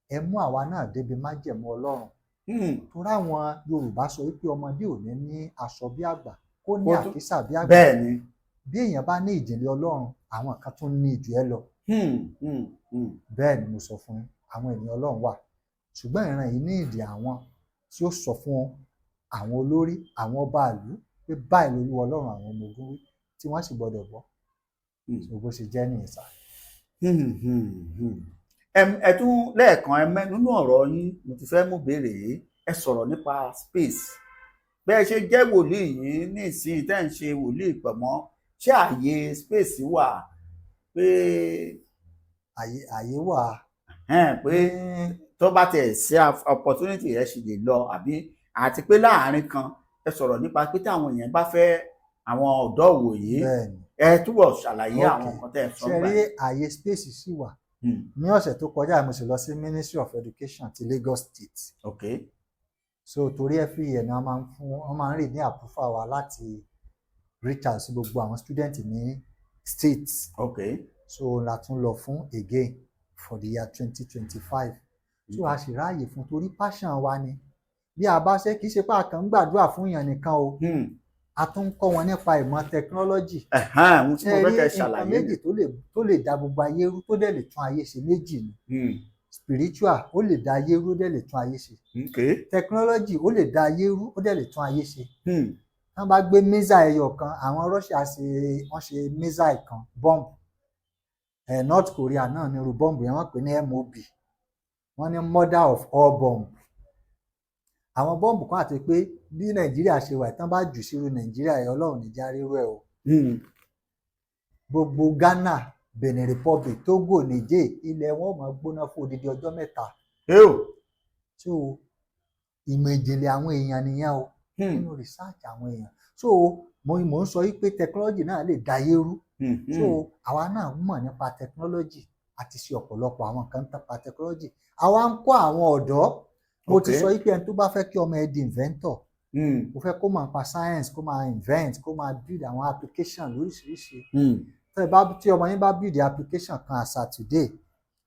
ẹ mú àwa náà débi májẹ̀mú Ọlọ́run. Torí àwọn Yorùbá sọ wípé ọmọdé ò ní ní aṣọ bí àgbà, kó ní àkísà bí àgbà. Bí èèyàn bá ní ìjìnlẹ̀ Ọlọ́run, àwọn kan tún ní ìjù ẹ lọ. Bẹ́ẹ̀ ni mo sọ fún yín, àwọn ènìyàn Ọlọ́run wà, ṣùgbọ́n ìran yìí ní ìdí àwọn tí ó sọ fún àwọn olórí, àwọn ọba ìlú pé báyìí lolúwa Ọlọ́run àwọn ọmọ ogun wí, tí wọ́n sì gbọ́dọ̀ gbọ́. So bó ṣe jẹ́ nìyẹn sá. Ẹ tún lẹ́ẹ̀kan, ẹ mẹ́ nínú ọ̀rọ̀ yín, mo ti fẹ́ mú béèrè yìí. Ẹ sọ̀rọ̀ nípa space. Bẹ́ẹ̀ ṣe jẹ́ wòlíì yìí ní ìsìn tẹ́ ń ṣe wòlíì pẹ̀mọ́, ṣé àyè space wà pé Àyè wà. Pé tó bá tẹ̀ sí opportunity rẹ̀ ṣì lè lọ àbí? Àti pé láàárín kan, ẹ sọ̀rọ̀ nípa pé táwọn èèyàn bá fẹ́, àwọn ọ̀dọ́ òwòye. Bẹ́ẹ̀ni. Ẹ túbọ̀ ṣàlàyé àwọn nǹkan tẹ́ ẹ sọ Ṣe gbà. rí, àyè space sì wà. Ní ọ̀sẹ̀ tó kọjá, mo sì lọ sí Ministry of Education ti Lagos State. So torí every year ni wọ́n máa ń fún, wọ́n máa ń rí ní approval wa láti reach out sí gbogbo àwọn student ní state. So la tún lọ fún again for the year 2025. So a sì ráàyè fún, torí passion wa ni. Bí a bá ṣe, kì í ṣe pé a kàn ń gbàdúrà fún yàn nìkan o. A tún ń kọ́ wọn nípa ìmọ̀ technology. Ẹ̀hẹ́n, ohun tí mo Ṣe fẹ́ rí, kẹ́ nǹkan ṣàlàyé méjì tó lè da gbogbo ayé rú, tó dẹ̀ lè tún ayé ṣe, méjì ni. Spiritual, ó lè da ayé rú, ó dẹ̀ lè tún ayé ṣe. Technology, ó lè da ayé rú, ó dẹ̀ lè tún ayé ṣe. Wọ́n bá gbé missile ẹyọ kan, àwọn Russia ṣe, wọ́n ṣe missile kan, bomb ẹ̀. North Korea náà ní irú bomb yẹn, wọ́n pè ní MOB, wọ́n ní mother of all bomb. Àwọn bọ́ǹbù kan, àti pé bí Nàìjíríà ṣe wà, tán bá jù sírú Nàìjíríà ẹ̀, Ọlọ́run ní já rírú ẹ̀ o. Gbogbo Ghana, Benin Republic, Togo, Niger, ilẹ̀ wọn máa gbóná fún odidi ọjọ́ 3. Eo. So ìmọ̀ ìjìnlẹ̀ àwọn èèyàn nìyẹn o, nínú research àwọn èèyàn. So mo ń sọ wípé technology náà lè dayé rú. So àwa náà mọ̀ nípa technology, àti ṣe ọ̀pọ̀lọpọ̀ àwọn nǹkan nípa technology. Àwa ń kọ́ àwọn ọ̀dọ́. Mo ti sọ wípé ẹni tó bá fẹ́ kí ọmọ ẹ di inventor, mo fẹ́ kó mọ̀ nípa science, kó máa invent, kó máa build àwọn application lóríṣiríṣi. Tẹ́ ẹ bá, tí ọmọ yín bá build application kan as at today,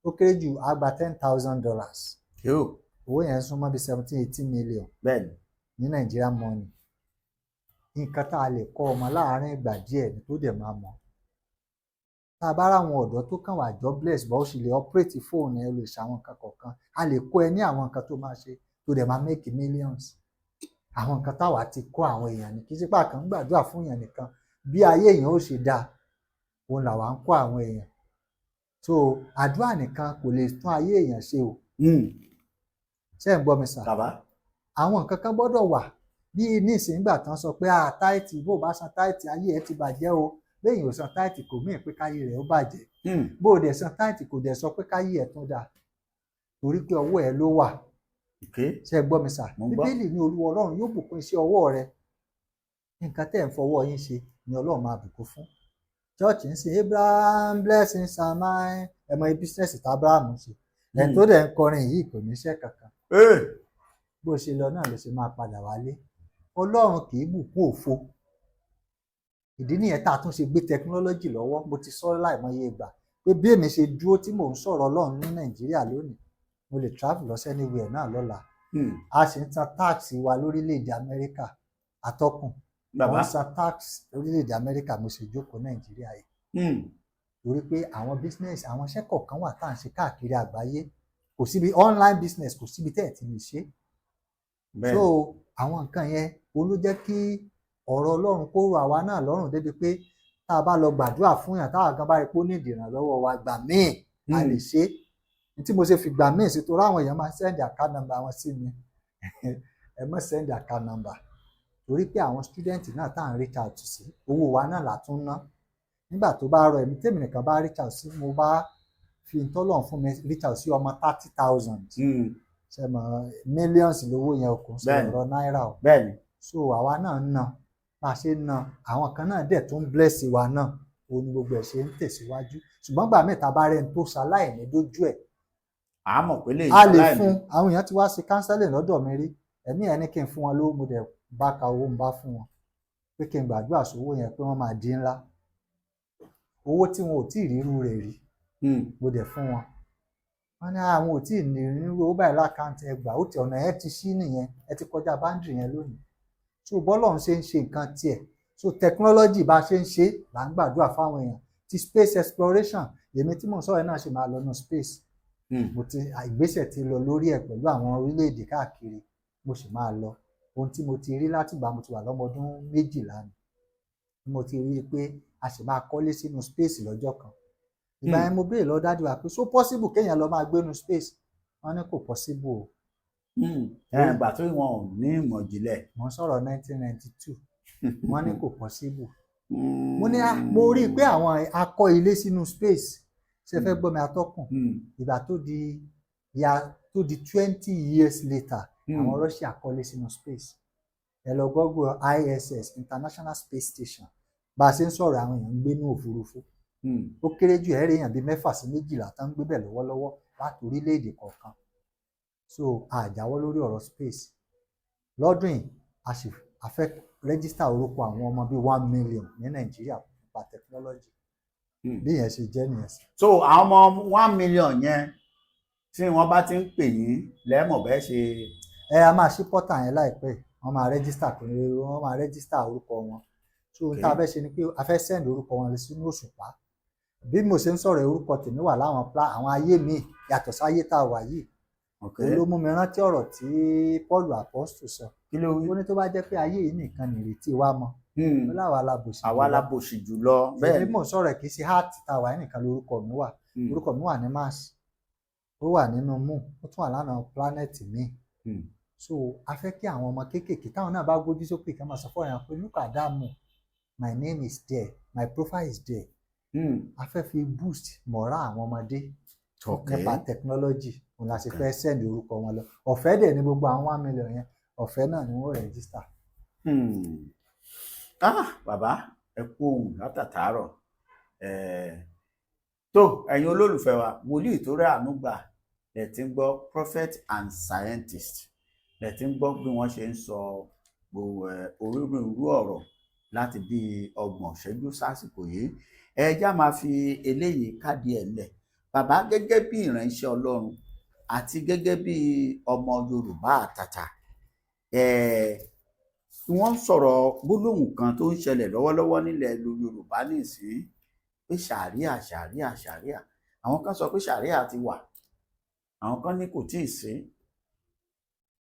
ó kéré jù, á gba $10,000. Eo. Owó yẹn súnmọ́ bí 17-18 million ní Nigeria money. Nǹkan tá a lè kọ́ ọmọ láàárín ìgbà díẹ̀ ni tó dẹ̀ máa mọ̀. Tá a bá ráwọn ọ̀dọ́ tó kàn wá jobless, bó sì lè operate fóònù ẹ, lè ṣàwọn nǹkan kọ̀ọ̀kan, a lè kọ́ ẹ ní àwọn nǹkan tó máa ṣe tó dẹ̀ máa make millions. Àwọn nǹkan táwa ti kọ́ àwọn èèyàn ní, kì í ṣe pé a kàn ń gbàdúrà fún èèyàn nìkan. Bí ayé èèyàn ó ṣe dáa, òun làwa ń kọ́ àwọn èèyàn. So àdúrà nìkan kò lè tún ayé èèyàn ṣe o. Ṣé ẹ̀ ń gbọ́ mi sà? Bàbá. Àwọn nǹkan kan gbọ́dọ̀ wà. Bí nísìnyí gbà tán sọ pé ah, tithe, bó o bá san tithe, ayé ẹ ti bàjẹ́ o. Béèyàn ò san tithe, kò mí pé káyé rẹ̀ ó bàjẹ́. Bó o dẹ̀ san tithe, kò dẹ̀ sọ pé káyé ẹ̀ tún dáa, torí pé ọwọ́ ẹ ló wà. Ṣé ẹ gbọ́ mi sà? Mo ń gbọ́. Bíbélì ní Olúwa Ọlọ́run yóò bùkún iṣẹ́ ọwọ́ rẹ. Nǹkan tẹ́ ẹ̀ ń fọwọ́ yín ṣe ni Ọlọ́run máa bùkún fún. Church ń ṣe "Abraham blessings are mine". Ẹ mọ business tí Abraham ń ṣe? Ẹni tó dẹ̀ ń kọrin yìí kò níṣẹ́ kankan. Bó ṣe lọ náà ló ṣe máa padà wálé. Ọlọ́run kì í bùkún òfo. Ìdí nìyẹn tá a tún ṣe gbé technology lọ́wọ́. Mo ti sọ láìmọye ìgbà pé bí èmi ṣe dúró tí mò ń sọ̀rọ̀ Ọlọ́run ní Nàìjíríà lónìí, mo lè travel lọ sí anywhere náà lọ́la. A sì ń san tax wa lórílẹ̀‐èdè Amẹ́ríkà, atọ́kùn. Mo Bàbá. ń san tax lórílẹ̀‐èdè Amẹ́ríkà, mo sì jókòó Nàìjíríà yìí, torí pé àwọn business, àwọn iṣẹ́ kọ̀ọ̀kan wà tá à ń ṣe káàkiri àgbáyé. Kò síbi online business, kò síbi tẹ́ ẹ̀ ti lè ṣe. So àwọn nǹkan yẹn, òun ló jẹ́ kí ọ̀rọ̀ Ọlọ́run kó rọ àwa náà lọ́rùn débi pé tá a bá lọ gbàdúrà fún yàn, táwa gan bá rí pé ó ní ìdìrànlọ́wọ́ wa, gbà míì a lè ṣe é. Ní tí mo ṣe fi gbà míì sí, torí àwọn èèyàn máa ń send account number wọn sí mi. Ẹ má send account number, torí pé àwọn student náà tá à ń reach out sí, owó wa náà là tún ná. Nígbà tó bá rọ èmi, tèmi nìkan bá reach out sí, mo bá fi ntọ́lọ̀ fún mi reach out sí ọmọ 30,000, ṣe mọ millions lówó yẹn, kò ń sọ ọ̀rọ̀ náírà o. So àwa náà ń ná bá a ṣe ń ná, àwọn kan náà dẹ̀ tó ń bless wa náà, òun ni gbogbo ẹ̀ ṣe ń tẹ̀síwájú. Ṣùgbọ́n gbà mẹ́ta bá rẹ́ni tó ṣaláìní dójú ẹ̀, A mọ̀ pé lè a lè fún. Àwọn èèyàn ti wá ṣe counseling lọ́dọ̀ mi rí, ẹ̀mí ẹ̀ ní kí n fún wọn lówó. Mo dẹ̀ bá ka owó ń bá fún wọn pé kí n gbàdúrà sówó yẹn, pé wọ́n máa di ńlá, owó tí wọn ò tí ì rírú rẹ̀ rí. Mo dẹ̀ fún wọn, wọ́n ní àwọn ò tí ì ní irú owó báyìí l'account. Ẹgbàá ó ti ọ̀nà ẹ ti ṣí nìyẹn, ẹ ti kọjá boundary yẹn lónìí. So bọ́lọ̀ ń ṣe ń ṣe nǹkan tiẹ̀. So technology, bá a ṣe ń ṣe là ń gbàdúrà fáwọn èèyàn. Ti space exploration, èmi tí mò ń sọ̀rọ̀ yìí náà ṣe máa lọ nù space. Mo ti ìgbésẹ̀ ti lọ lórí ẹ̀ pẹ̀lú àwọn orílẹ̀-èdè káàkiri, mo sì máa lọ. Ohun tí mo ti rí látìgbà mo ti wà lọ́mọ ọdún 12 ni mo ti rí i pé a sì máa kọ́lé sínú space lọ́jọ́ kan. Ìgbà yẹn, mo béèrè lọ́wọ́ daddy wa pé so possible kéèyàn lọ máa gbénu space? Wọ́n ní kò possible o. Ìgbà tó wọn ò ní ìmọ̀ ìjìnlẹ̀. Mo ń sọ̀rọ̀ 1992. Wọ́n ní kò possible. Mo ní ah, mo rí i pé àwọn akọ́ ilé sínú space. Ṣe fẹ́ gbọ́ mi, atọ́kùn? Ìgbà tó di ya tó di 20 years later, àwọn Russia kọ́lé sínú space. Ẹ lọ google ISS, International Space Station. Bá a ṣe ń sọ̀rọ̀, àwọn èèyàn ń gbé ní òfurufú. Ó kéré jù, ẹ̀rẹ́ èèyàn bíi 6 sí 12 tó ń gbé bẹ̀ lọ́wọ́lọ́wọ́ láti orílẹ̀-èdè kọ̀ọ̀kan. So àjáwọ́ lórí ọ̀rọ̀ space. Lọ́dún yìí, a sì a fẹ́ register orúkọ àwọn ọmọ bíi 1 million ní Nàìjíríà nípa technology. Bí ìyẹn ṣe jẹ́ nìyẹn sí. So àwọn ọmọ 1 million yẹn, tí wọ́n bá ti ń pè yín, lẹ́mọ̀ bẹ́ẹ̀ ṣe. Ẹ a máa ṣí portal yẹn láìpẹ́. Wọ́n máa register pé wọ́n máa register orúkọ wọn. So ohun tá a fẹ́ ṣe ni pé a fẹ́ send orúkọ wọn sínú òṣùpá. Bí mo ṣe ń sọ̀rọ̀, orúkọ tèmi wà láwọn àwọn ayé míì yàtọ̀ sáyé tá a wà yìí. Òun ló mú mi rántí ọ̀rọ̀ tí Paul Apostle sọ. Kí ló wí? Ó ní tó bá jẹ́ pé ayé yìí nìkan nìrètí wa mọ, ó láwa la bòṣì Àwa jùlọ. La bòṣì jùlọ, bẹ́ẹ̀ Èmi mò ń sọ̀rọ̀, kì í ṣe earth tá a wà yìí nìkan lórúkọ mi wà. Orúkọ mi wà ní Mars, ó wà nínú moon, ó tún wà lánàá planet míì. So a fẹ́ kí àwọn ọmọ kéékèèké táwọn náà bá gbójú sókè, kí wọ́n máa sọ fún ọ̀rẹ́ pé, "Look at that moon, my name is there, my profile is there." A fẹ́ fi boost morale àwọn ọmọdé nípa technology, òun la ṣe fẹ́ send orúkọ wọn lọ. Ọ̀fẹ́ dẹ̀ ní gbogbo àwọn 1 million yẹn, ọ̀fẹ́ náà ni wọ́n register. Ah, bàbá, ẹ kú ohùn látàtàárọ̀. Tó ẹ̀yin olólùfẹ́ wa, wòlíì tó rẹ́ àánú gbà lẹ ti ń gbọ́, prophet and scientist lẹ ti ń gbọ́ bí wọ́n ṣe ń sọ gbogbo onírúurú ọ̀rọ̀ láti bí 30 ìṣẹ́jú sásìkò yìí. Ẹ já máa fi eléyìí káàdì ẹ̀ lẹ̀. Bàbá, gẹ́gẹ́ bí ìránṣẹ́ Ọlọ́run àti gẹ́gẹ́ bí ọmọ Yorùbá àtàtà, wọ́n sọ̀rọ̀ gbólóhùn kan tó ń ṣẹlẹ̀ lọ́wọ́lọ́wọ́ nílẹ̀ Yorùbá nísìnyí pé ṣàríà, ṣàríà, ṣàríà. Àwọn kan sọ pé ṣàríà ti wà, àwọn kan ní kò tíì sí.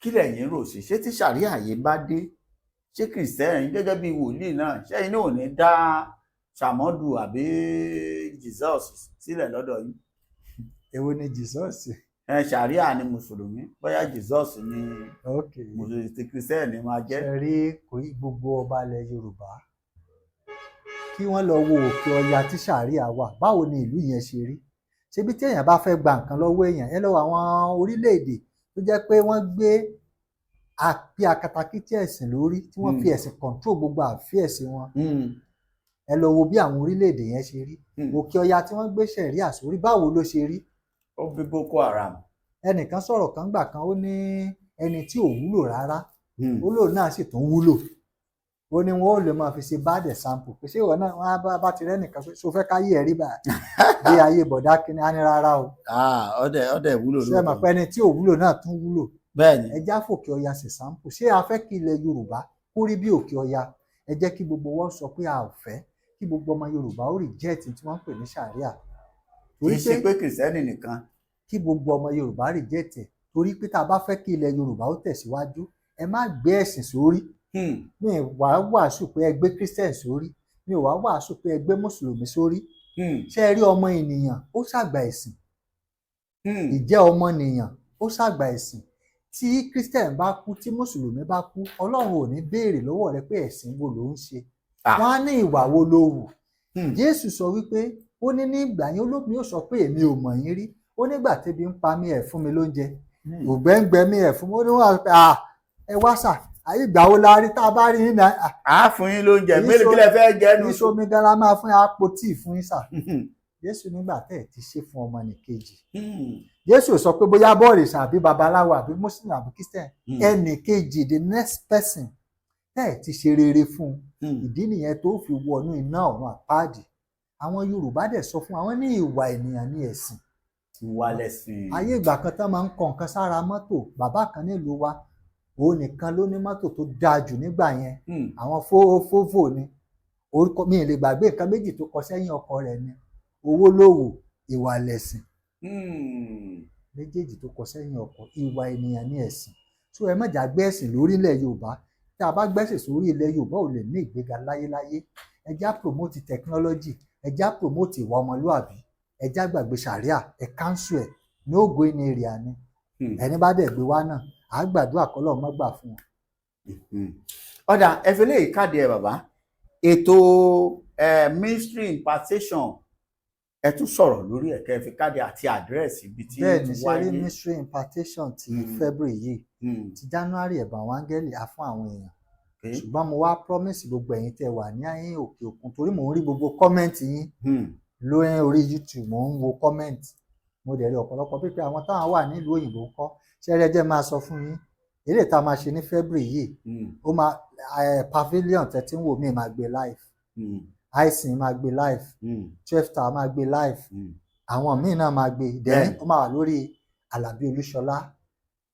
Kí lẹ̀yin rò sí? Ṣé tí ṣàríà yìí bá dé, ṣé Christian gẹ́gẹ́ bí wòlíì náà, ṣẹ́yìn náà ò ní dá Sàmọ́dù àbí Jesus sílẹ̀ lọ́dọ̀ yín? Èwo ni Jesus? Ẹ ṣàríà ni mùsùlùmí, bóyá Jesus ni mùsùlùmí, ti Christian máa jẹ́. Ṣe rí, kò í gbogbo ọba ilẹ̀ Yorùbá kí wọ́n lọ wo Òkè Ọya tí ṣàríà wà, báwo ni ìlú yẹn ṣe rí? Ṣebí tí èèyàn bá fẹ́ gba nǹkan lọ́wọ́ èèyàn, ẹ lọ́wọ́ àwọn orílẹ̀-èdè tó jẹ́ pé wọ́n gbé bí akatakítí ẹ̀sìn lórí, tí wọ́n fi ẹ̀sìn control gbogbo àfíẹ̀sì wọn. Ẹ lọ wo bí àwọn orílẹ̀-èdè yẹn ṣe rí. Òkè Ọya tí wọ́n gbé ṣẹ̀ríà sórí, báwo ló ṣe rí? Ó bí Boko Haram. Ẹnìkan sọ̀rọ̀ kan gbà kan, ó ní ẹni tí ò wúlò rárá, ó lóun náà sì tún wúlò, ó ní wọn ò lè máa fi ṣe bad example pé ṣé ìwọ náà wọn á bá ti rẹ́ nìkan pé ṣo fẹ́ káyé ẹ̀ rí báyìí bí ayé bọ̀dá kínní, á ní rárá o. Ọdẹ ọdẹ wúlò. Ṣé ẹ mọ̀ pé ẹni tí ò wúlò náà tún wúlò? Bẹ́ẹ̀ni. Ẹ já fòkè Ọya ṣe sample. Ṣé a fẹ́ kí ilẹ̀ Yorùbá kó rí bí Òkè Ọya? Ẹ jẹ́ kí gbogbo wọn sọ pé a ò fẹ́, kí gbogbo ọmọ Yorùbá ó reject tí wọ́n ń pè ní ṣàríà. Kì í ṣe pé Christian nìkan. Kí gbogbo ọmọ Yorùbá reject ẹ̀, torí pé tá a bá fẹ́ kí ilẹ̀ Yorùbá ó tẹ̀síwájú, ẹ má gbé ẹ̀sìn sórí. Mi wá wàásù pé ẹ gbé Christian sórí, mi ò wá wàásù pé ẹ gbé mùsùlùmí sórí. Ṣé ẹ rí, ọmọ ènìyàn ó ṣàgbà ẹ̀sìn. Ìjẹ́ ọmọnìyàn ó ṣàgbà ẹ̀sìn. Tí Christian bá kú, tí mùsùlùmí bá kú, Ọlọ́run ò ní béèrè lọ́wọ́ rẹ pé ẹ̀sìn wo ló ń ṣe. Wọ́n á ní ìwà wo ló wù. Jésù sọ wípé, ó ní ní ìgbà yẹn, olómi ó sọ pé èmi ò mọ̀ yín rí. Ó nígbà tébi ń pa mí, ẹ̀ fún mi lóúnjẹ, ògbẹ́ ń gbẹ mí, ẹ̀ fún mi. Ó ní wọ́n á pé, ẹ wá sà, àyè ìgbà wo la rí tá a bá rí yín náà? A fún yín lóúnjẹ mélòó, kí lẹ fẹ́ jẹ nù? Kì í ṣomi gan la máa fún yín, àpò tíì fún yín sà. Jésù nígbà tẹ́ ẹ̀ ti ṣe fún ọmọnìkejì. Jésù sọ pé bóyá bọ́ọ̀lì àbí babaláwo àbí muslim àbí Christian, ẹnì kejì, the next person, tẹ́ ẹ̀ ti ṣe rere fún un. Ìdí nìyẹn tó fi wọnú iná ọ̀run àpáàdì. Àwọn Yorùbá dẹ̀ sọ fún àwọn ní ìwà ènìyàn ní ẹ̀sìn. Ìwà lẹ̀sìn. Ayé ìgbà kan tán máa ń kọ nǹkan sára mọ́tò, bàbá kan nílùú wa, òun nìkan ló ní mọ́tò tó dáa jù nígbà yẹn. Àwọn fófó ni orúkọ mi ì lè gbàgbé. Nǹkan méjì tó kọ sẹ́yìn ọkọ rẹ̀ ni owó lówó, ìwà lẹ̀sìn. Méjèèjì tó kọ sẹ́yìn ọkọ, ìwà ènìyàn ní ẹ̀sìn. So ẹ má jà gbé ẹ̀sìn lórí ilẹ̀ Yorùbá. Tí a bá gbẹ́sìn sórí, ilẹ̀ Yorùbá ò lè ní ìgbéga láyéláyé. Ẹ já promote technology, ẹ já promote ìwà ọmọlúàbí, ẹ já gbàgbé sàríà, ẹ cancel ẹ̀, no going area ni. Ẹni bá dẹ̀ gbé wá náà, à á gbàdúrà kọ́lọ́run má gbà fún wọn. Ọ̀dà, ẹ fi lè káàdì ẹ bàbá, ètò mystery impartation, ẹ tún sọ̀rọ̀ lórí ẹ̀, kẹ́ ẹ fi káàdì àti àdírẹ́sì ibi tí ó Bẹ́ẹ̀ ti ni, ṣe rí wáyé. Mystery impartation ti February yìí, ti January, ẹ̀bùn àwọn áńgẹ́lì á fún àwọn èèyàn. Ṣùgbọ́n mo wá promise gbogbo ẹ̀yin tẹ́ wà ní òkè òkun, torí mò ń rí gbogbo comment yín lórí orí YouTube, mò ń wo comment, mo dẹ̀ rí ọ̀pọ̀lọpọ̀ pípẹ́ àwọn táwọn wà nílùú òyìnbó ń kọ́. Ṣé ẹ jẹ́ máa sọ fún yín, eré tá a máa ṣe ní February yìí, ó máa Pavilion tẹ́tí ń wò mí máa gbé live, icing máa gbé live, 12 Star máa gbé live, àwọn míì náà máa gbé. Then ó máa wà lórí Àlàbí Olúṣọlá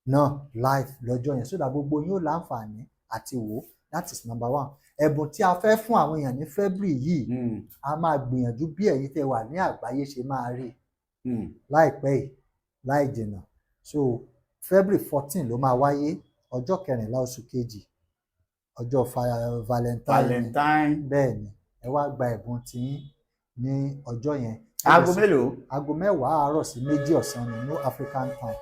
náà live lọ́jọ́ yẹn, so that gbogbo yín ó láǹfààní àti wò. That is number one. Ẹ̀bùn tí a fẹ́ fún àwọn èèyàn ní February yìí, a máa gbìyànjú bí ẹ̀yin tẹ́ wà ní àgbáyé ṣe máa rí láìpẹ́ yìí, láì jìnnà. So February 14 ló máa wáyé, ọjọ́ 14 oṣù kejì, ọjọ́ Valentine. Valentine. Bẹ́ẹ̀ ni, ẹ wá gba ẹ̀bùn tiyín ní ọjọ́ yẹn. Aago mélòó? Aago 10 àárọ̀ sí 2 ọ̀sán ní, no African time,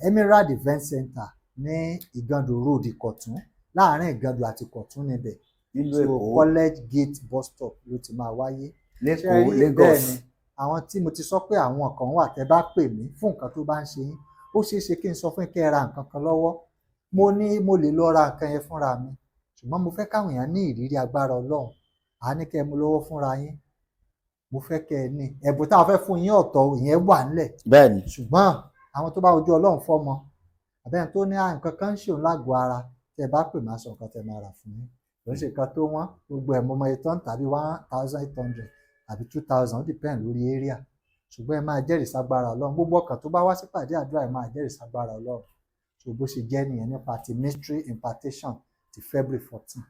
Emerald Event Center ní Ìgàndò Road, Ìkọ̀tún, láàárín Ìgàndò àti Ìkọ̀tún níbẹ̀. Nílùú So Èkó. College Gate bus stop ló ti máa wáyé. Lẹ́kọ̀ọ́. Ṣé rí, Lagos. Bẹ́ẹ̀ ni, àwọn tí mo ti sọ pé àwọn kan wà, tẹ́ bá pè mí fún nǹkan tó bá ń ṣe yín, ó ṣeé ṣe kí n sọ fún yín kẹ́ ẹ ra nǹkan kan lọ́wọ́. Mo ní mo lè lọ ra nǹkan yẹn fúnra mi, ṣùgbọ́n mo fẹ́ káwọn èèyàn ní ìrírí agbára Ọlọ́run. À ní kẹ́ ẹ mú lọ́wọ́ fúnra yín. Mo fẹ́ kẹ́ ẹ ní ẹ̀bùn táwọn fẹ́ fún yín ọ̀tọ̀, ìyẹn wà ńlẹ̀. Ṣùgbọ́n àwọn tó bá ojú Ọlọ́run fọ́mọ, àbẹ́yẹn tó ní nǹkan kan ń ṣe òun lágọ̀ọ́ ara, tẹ́ ẹ bá pè, máa sọ nǹkan tẹ́ máa rà fún yín. Kò ń ṣe nǹkan tó wọ́n. Gbogbo ẹ̀, mo mọ iye tó ń tàbí 1800 àbí 2000, ó depend lórí area. Ṣùgbọ́n ẹ máa jẹ́rìí ságbára Ọlọ́run. Gbogbo ọkàn tó bá wá sípàdé àdúrà, ẹ máa jẹ́rìí ságbára Ọlọ́run. So bó ṣe jẹ́ nìyẹn nípa ti mystery impartation ti February 14.